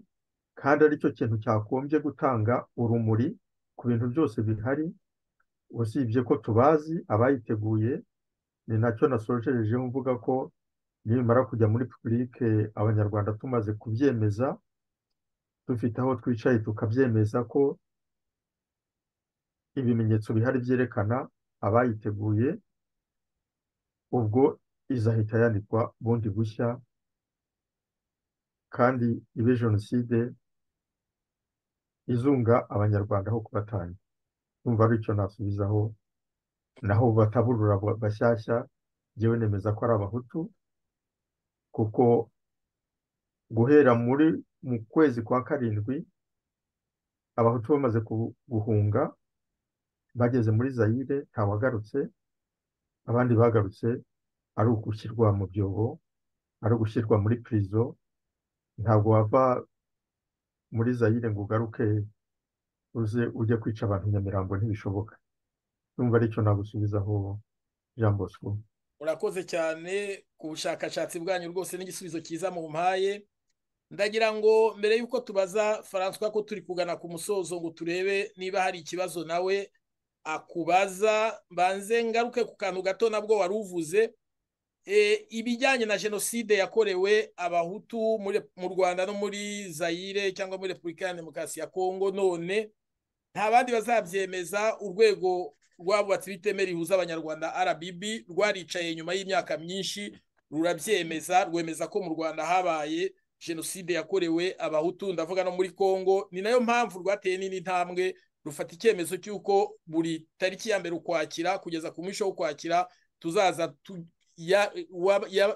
kandi aricyo kintu cyagombye gutanga urumuri ku bintu byose bihari, usibye ko tubazi abayiteguye. Ni nacyo nasojerejeho mvuga ko nibimara kujya muri publike, abanyarwanda tumaze kubyemeza, dufite aho twicaye tukabyemeza ko ibimenyetso bihari byerekana abayiteguye, ubwo izahita yandikwa bundi bushya, kandi ibe jenoside izunga abanyarwanda aho kubatanya. Numva aricyo nasubizaho. Naho bataburura bashyashya, njyewe nemeza ko ari abahutu, kuko guhera mu kwezi kwa 7 abahutu bamaze guhunga bageze muri Zaire, ntawagarutse. Abandi bagarutse ari ugushyirwa mu byobo, ari ugushyirwa muri prison. Ntabwo wava muri Zaire ngo ugaruke uze ujye kwica abantu Nyamirambo, ntibishoboka. Numva aricyo nagusubizaho, Jean Bosco. Urakoze cyane ku bushakashatsi bwanyu rwose, n'igisubizo cyiza mu mpaye. Ndagira ngo mbere y'uko tubaza François ko turi kugana ku musozo, ngo turebe niba hari ikibazo nawe akubaza, mbanze ngaruke ku kantu gato nabwo wari uvuze, ibijyanye na jenoside yakorewe abahutu mu Rwanda no muri Zaire cyangwa muri Repubulika ya Demokarasi ya Kongo. None nta bandi bazabyemeza, urwego rw'abubatsi b'iteme rihuza abanyarwanda RBB rwaricaye nyuma y'imyaka myinshi rurabyemeza, rwemeza ko mu Rwanda habaye jenoside yakorewe abahutu, ndavuga no muri Kongo. Ni nayo mpamvu rwateye n'indi ntambwe, rufata icyemezo cy'uko buri tariki ya 1 Ukwakira kugeza ku mwisho w'Ukwakira tuzaza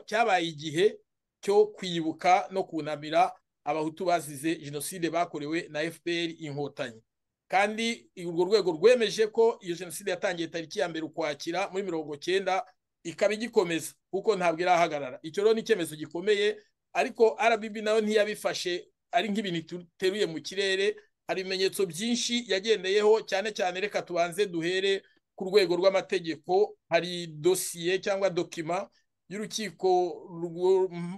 cyabaye igihe cyo kwibuka no kunamira abahutu bazize jenoside bakorewe na FPR Inkotanyi. Kandi urwo rwego rwemeje ko iyo jenoside yatangiye tariki ya 1 Ukwakira muri 90, ikaba igikomeza kuko ntabwo irahagarara. Icyo rero ni icyemezo gikomeye, ariko RBB nayo ntiyabifashe ari nk'ibintu iteruye mu kirere. Hari ibimenyetso byinshi yagendeyeho, cyane cyane reka tubanze duhere ku rwego rw'amategeko. Hari dosiye cyangwa dokima y'urukiko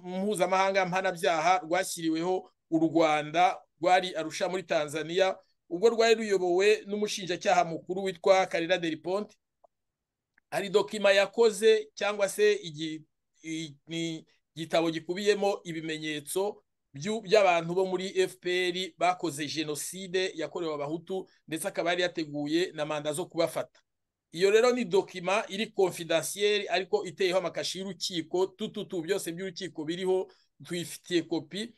mpuzamahanga mpanabyaha rwashyiriweho u Rwanda, rwari Arusha muri Tanzania, ubwo rwari ruyobowe n'umushinjacyaha mukuru witwa Karira Del Ponte. Hari dokima yakoze cyangwa se igitabo gikubiyemo ibimenyetso by'abantu bo muri FPR bakoze jenoside yakorewe abahutu, ndetse akaba yari yateguye na manda zo kubafata. Iyo rero ni dokima iri confidentielle, ariko iteyeho amakashi y'urukiko, tututu byose by'urukiko biriho, tuyifitiye kopi.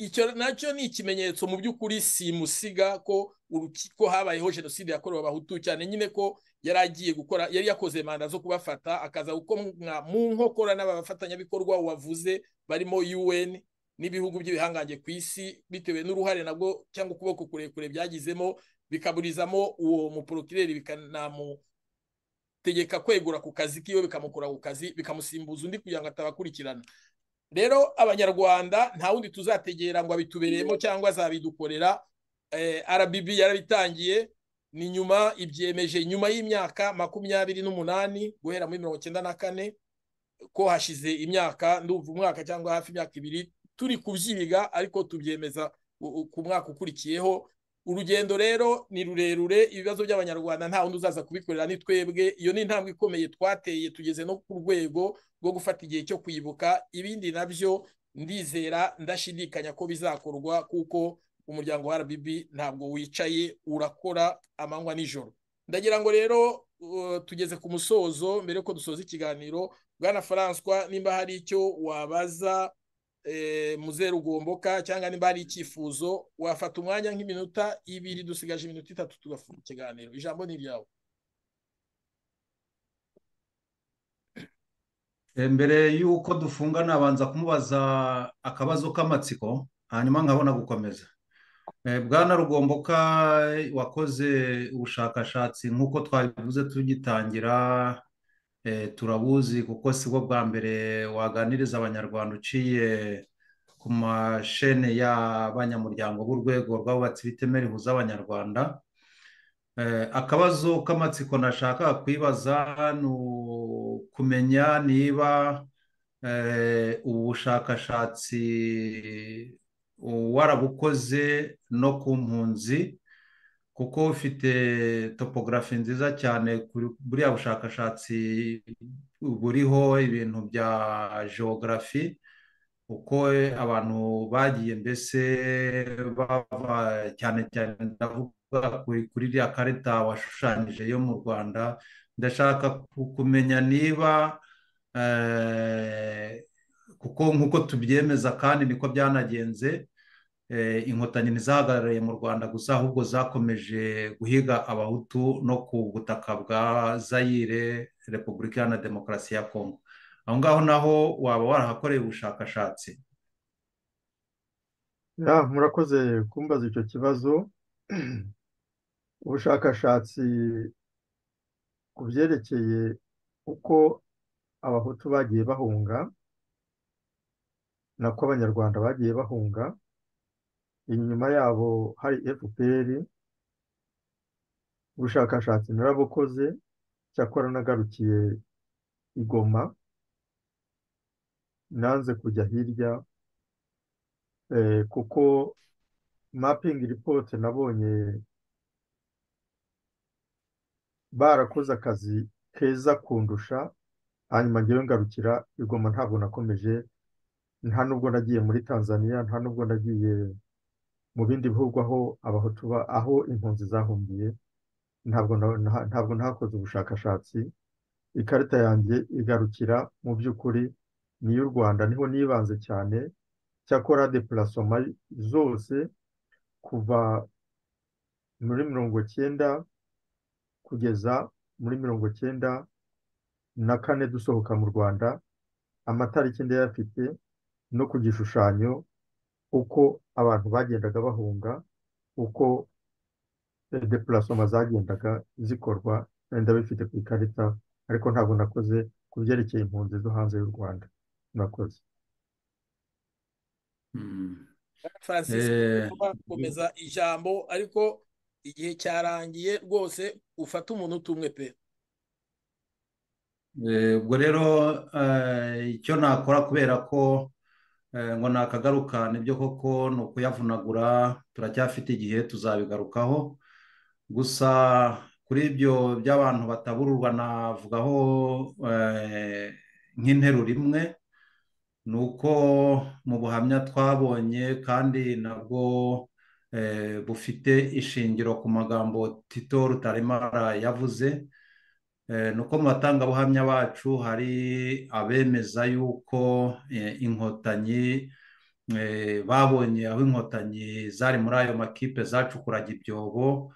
Icyo nacyo ni ikimenyetso mu by'ukuri simusiga ko urukiko habayeho jenoside yakorewe Abahutu, cyane nyine ko yari agiye gukora, yari yakoze manda zo kubafata, akaza gukomwa mu nkokora n'abafatanyabikorwa wavuze barimo UN n'ibihugu by'ibihangange ku isi, bitewe n'uruhare nabwo cyangwa ukuboko kurekure byagizemo, bikaburizamo uwo muporokireri, bikanamutegeka kwegura ku kazi kiwe, bikamukura ku kazi, bikamusimbuza undi kugira ngo atabakurikirana. Rero Abanyarwanda nta wundi tuzategera ngo abitubereyemo cyangwa azabidukorera. RBB yarabitangiye, ni nyuma ibyemeje nyuma y'imyaka 28 guhera muri 94, ko hashize imyaka, ndumva umwaka cyangwa hafi imyaka 2 turi kubyiga, ariko tubyemeza ku mwaka ukurikiyeho. Urugendo rero ni rurerure, ibibazo by'Abanyarwanda nta wundi uzaza kubikorera, ni twebwe. Iyo ni intambwe ikomeye twateye, tugeze no ku rwego rwo gufata igihe cyo kwibuka. Ibindi nabyo ndizera ndashidikanya ko bizakorwa, kuko umuryango wa RBB ntabwo wicaye, urakora amanywa nijoro. Ndagira ngo rero tugeze ku musozo. Mbere yuko dusoza ikiganiro, Bwana François, nimba hari icyo wabaza Muzehe Rugomboka, cyangwa nimba hari icyifuzo, wafata umwanya nk'iminota 2, dusigaje iminota 3 tugafunga ikiganiro. Ijambo ni iryawe. Mbere y'uko dufunga nabanza kumubaza akabazo k'amatsiko, hanyuma nkabona gukomeza. Bwana Rugomboka, wakoze ubushakashatsi nk'uko twabivuze tugitangira, turabuzi kuko si bwo bwa mbere waganiriza Abanyarwanda uciye ku mashene y'abanyamuryango b'urwego rw'abubatsi b'iteme rihuza Abanyarwanda. Akabazo k'amatsiko nashaka kwibaza ni ukumenya niba ubu bushakashatsi warabukoze no ku mpunzi, kuko ufite topogarafi nziza cyane kuri buriya bushakashatsi buriho ibintu bya geogarafi, uko abantu bagiye mbese bava, cyane cyane ndavuga kuri iriya karita washushanyije yo mu Rwanda. Ndashaka kumenya niba kuko nk'uko tubyemeza kandi niko byanagenze, Inkotanyi ntizahagarariye mu Rwanda gusa, ahubwo zakomeje guhiga Abahutu no ku butaka bwa Zaire, Repubulika Iharanira Demokarasi ya Kongo. Aho ngaho naho waba warahakoreye ubushakashatsi? Murakoze kumbaza icyo kibazo. Ubushakashatsi ku byerekeye uko Abahutu bagiye bahunga, nako Abanyarwanda bagiye bahunga, inyuma yabo hari FPR, ubushakashatsi narabukoze, cyakora nagarukiye i Goma, nanze kujya hirya, kuko mapping report nabonye barakoze akazi keza kundusha, hanyuma ngewe ngarukira i Goma, ntabwo nakomeje, nta nubwo nagiye muri Tanzania, nta nubwo nagiye mu bindi bihugu aho Abahutu aho impunzi zahungiye, ntabwo nakoze ubushakashatsi. Ikarita yanjye igarukira mu by'ukuri ni y'u Rwanda, niho nibanze cyane. Cyakora déplacement zose kuva muri 90 kugeza muri 94 dusohoka mu Rwanda, amatariki ndayafite no ku gishushanyo uko abantu bagendaga bahunga, uko déplacement zagendaga zikorwa, ndabifite ku ikarita, ariko ntabwo nakoze ku byerekeye impunzi zo hanze y'u Rwanda. Nakoze. Francis, komeza ijambo, ariko igihe cyarangiye rwose, ufate umuntu umwe pe. Ubwo rero icyo nakora, kubera ko ngo nakagaruka nibyo koko ni ukuyavunagura, turacyafite igihe tuzabigarukaho. Gusa kuri ibyo by'abantu batabururwa navugaho nk'interuro imwe, ni uko mu buhamya twabonye kandi nabwo bufite ishingiro ku magambo Tito Rutaremara yavuze, ni uko mu batangabuhamya bacu hari abemeza yuko Inkotanyi Babonye aho Inkotanyi zari muri ayo makipe zacukuraga ibyobo,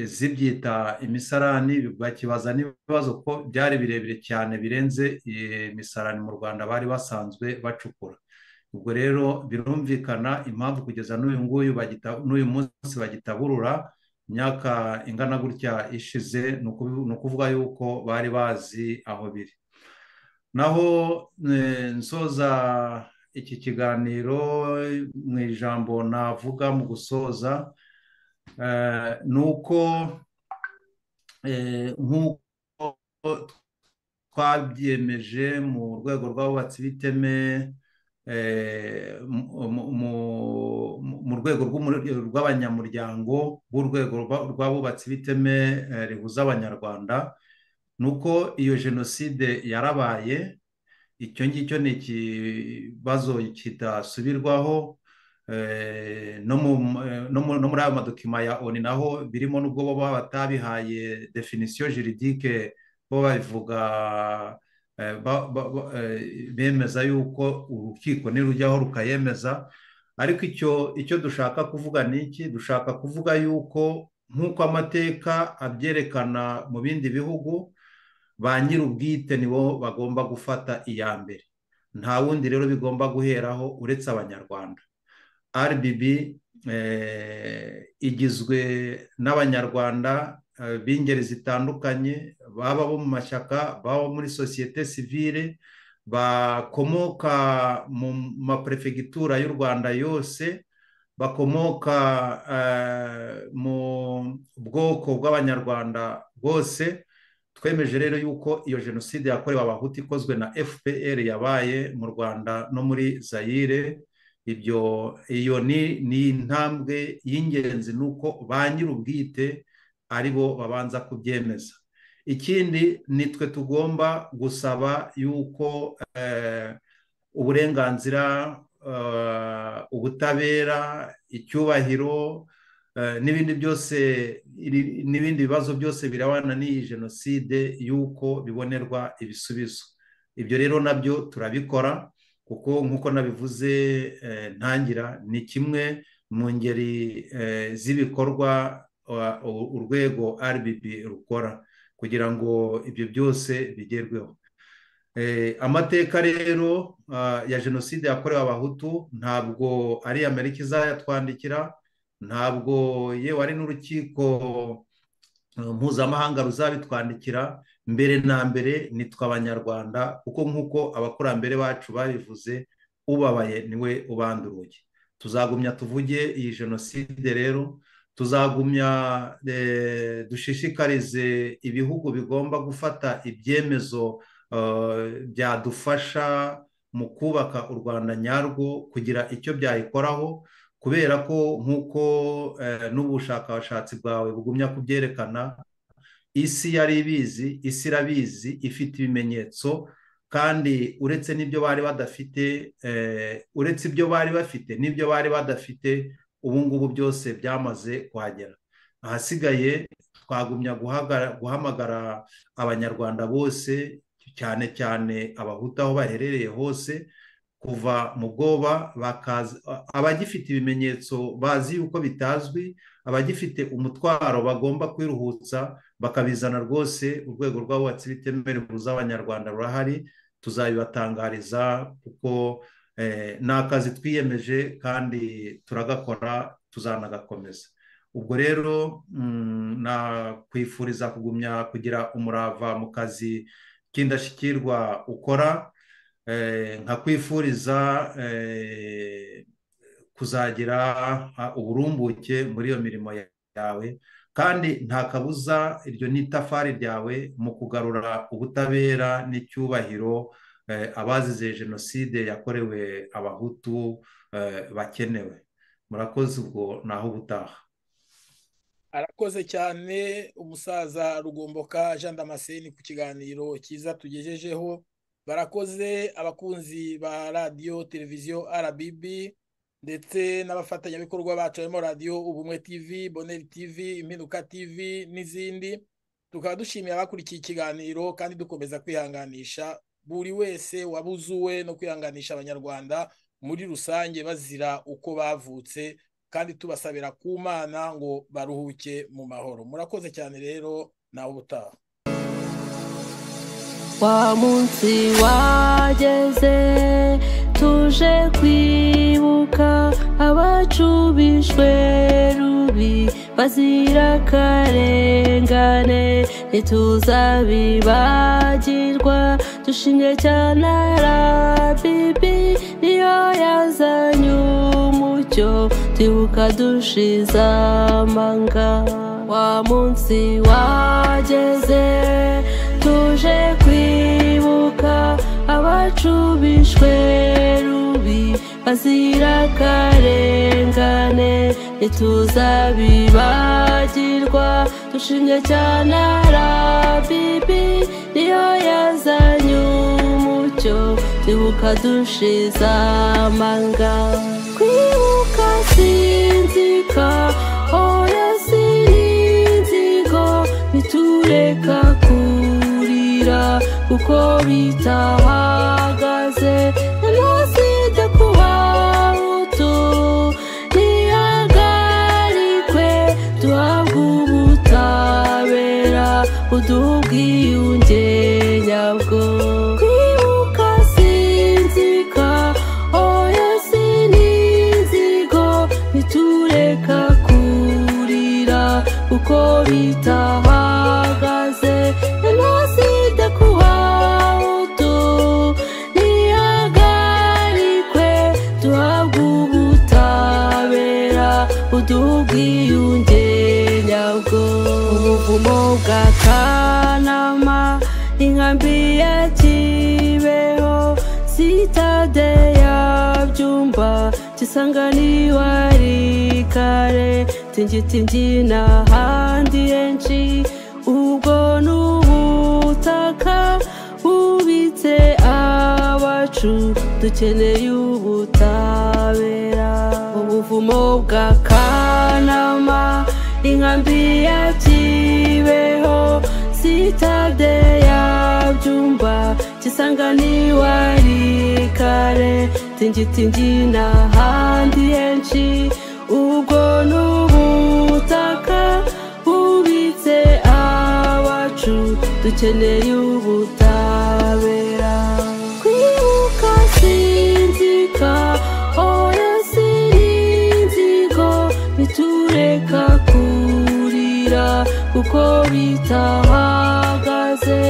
zibyita imisarani, bakibaza n'ibibazo ko byari birebire cyane birenze imisarani mu Rwanda bari basanzwe bacukura. Ubwo rero birumvikana impamvu kugeza n'uyu nguyu n'uyu munsi bagitaburura, imyaka ingana gutya ishize, ni ukuvuga yuko bari bazi aho biri. Naho nsoza iki kiganiro mu ijambo navuga mu gusoza, ni uko nk'uko twabyemeje mu rwego rw'abubatsi b'iteme, mu rwego rw'abanyamuryango b'urwego rw'abubatsi b'iteme rihuza Abanyarwanda, ni uko iyo jenoside yarabaye. Icyo ngicyo ni ikibazo kidasubirwaho, no muri ayo madokima ya ONU naho birimo, n'ubwo bo batabihaye definisiyo juridike, bo babivuga bemeza yuko urukiko nirujyaho rukayemeza. Ariko icyo dushaka kuvuga ni iki? Dushaka kuvuga yuko nk'uko amateka abyerekana mu bindi bihugu, ba nyir'ubwite nibo bagomba gufata iya mbere, nta wundi rero bigomba guheraho uretse Abanyarwanda. RBB igizwe n'Abanyarwanda b'ingeri zitandukanye, baba bo mu mashyaka, baba muri sosiyete sivile, bakomoka mu maperefegitura y'u Rwanda yose, bakomoka mu bwoko bw'Abanyarwanda bwose. Twemeje rero yuko iyo jenoside yakorewe Abahutu ikozwe na FPR yabaye mu Rwanda no muri Zaire. Ibyo iyo ni intambwe y'ingenzi, nuko ba nyir'ubwite ari bo babanza kubyemeza. Ikindi nitwe tugomba gusaba yuko uburenganzira, ubutabera, icyubahiro n'ibindi byose, n'ibindi bibazo byose birabana n'iyi jenoside yuko bibonerwa ibisubizo. Ibyo rero nabyo turabikora, kuko nk'uko nabivuze ntangira, ni kimwe mu ngeri z'ibikorwa urwego RBB rukora kugira ngo ibyo byose bigerweho. Amateka rero ya jenoside yakorewe Abahutu ntabwo ari Amerika izayatwandikira, ntabwo yewe ari n'urukiko mpuzamahanga ruzabitwandikira. Mbere na mbere nitwe Abanyarwanda, kuko nk'uko abakurambere bacu babivuze, ubabaye niwe ubanduruye. Tuzagumya tuvuge iyi jenoside rero, tuzagumya dushishikarize ibihugu bigomba gufata ibyemezo byadufasha mu kubaka u Rwanda nyarwo kugira icyo byayikoraho, kubera ko nk'uko n'ubushakashatsi bwawe bugumya kubyerekana, isi yari ibizi, isi irabizi, ifite ibimenyetso, kandi uretse n'ibyo bari badafite, uretse ibyo bari bafite n'ibyo bari badafite, ubu ngubu byose byamaze kuhagera. Ahasigaye twagumya guhamagara Abanyarwanda bose, cyane cyane Abahutu aho baherereye hose, kuva mu bwoba, bakaza abagifite ibimenyetso bazi yuko bitazwi, abagifite umutwaro bagomba kwiruhutsa bakabizana rwose. Urwego rw'abubatsi b'iteme rihuza Abanyarwanda rurahari, tuzabibatangariza, kuko ni akazi twiyemeje kandi turagakora, tuzanagakomeza. Ubwo rero nakwifuriza kugumya kugira umurava mu kazi k'indashyikirwa ukora, nkakwifuriza kuzagira uburumbuke muri iyo mirimo yawe, kandi nta kabuza iryo ni itafari ryawe mu kugarura ubutabera n'icyubahiro abazize jenoside yakorewe Abahutu bakenewe. Murakoze, ubwo naho ubutaha. Arakoze cyane umusaza Rugomboka Jean Damascene ku kiganiro cyiza tugejejeho. Barakoze abakunzi ba radiyo televiziyo RBB ndetse n'abafatanyabikorwa bacu barimo radiyo Ubumwe TV, Bonheur TV, Impinduka TV n'izindi. Tukaba dushimiye abakurikiye ikiganiro kandi dukomeza kwihanganisha buri wese wabuzuwe no kwihanganisha abanyarwanda muri rusange bazira uko bavutse, kandi tubasabira ku Mana ngo baruhuke mu mahoro. Murakoze cyane rero, nawe ubutaha. Wa munsi wageze tuje kwibuka abacu bishwe rubi bazira akarengane, ntituzabibagirwa dushimye cyane RBB niyo yazanye umucyo twibuka dushize amanga. Wa munsi wageze tuje kwibuka abacu bishwe rubi bazira akarengane, ntituzabibagirwa dushimye cyane RBB niyo yazanye umucyo twibuka dushize amanga. Kwibuka sinzika oya sininzigo, ntitureka kurira kuko bitahagaze. Jenoside ku Bahutu ntihagarikwe, duhabwe ubutabera buduha ubwiyunge nyabwo. Kwibuka sinzika oya sininzigo, ntitureka kurira kuko bitahagaze. Jenoside ku Bahutu ntihagarikwe, duhabwe ubutabera buduha ubwiyunge nyabwo. Ubuvumo bwa Kanama, inkambi ya Kibeho, sitade ya Byumba, Kisangani Walikale, Tingitingi n'ahandi henshi. Ubwo n'ubutaka bubitse abacu, dukeneye ubutabera. Ubuvumo bwa Kanama, inkambi ya Kibeho, sitade ya Byumba, Kisangani Walikale, Tingitingi n'ahandi henshi. Ubwo n'ubutaka bubitse abacu, dukeneye ubutabera. Kwibuka sinzika oya sininzigo, ntitureka kurira kuko bitahagaze.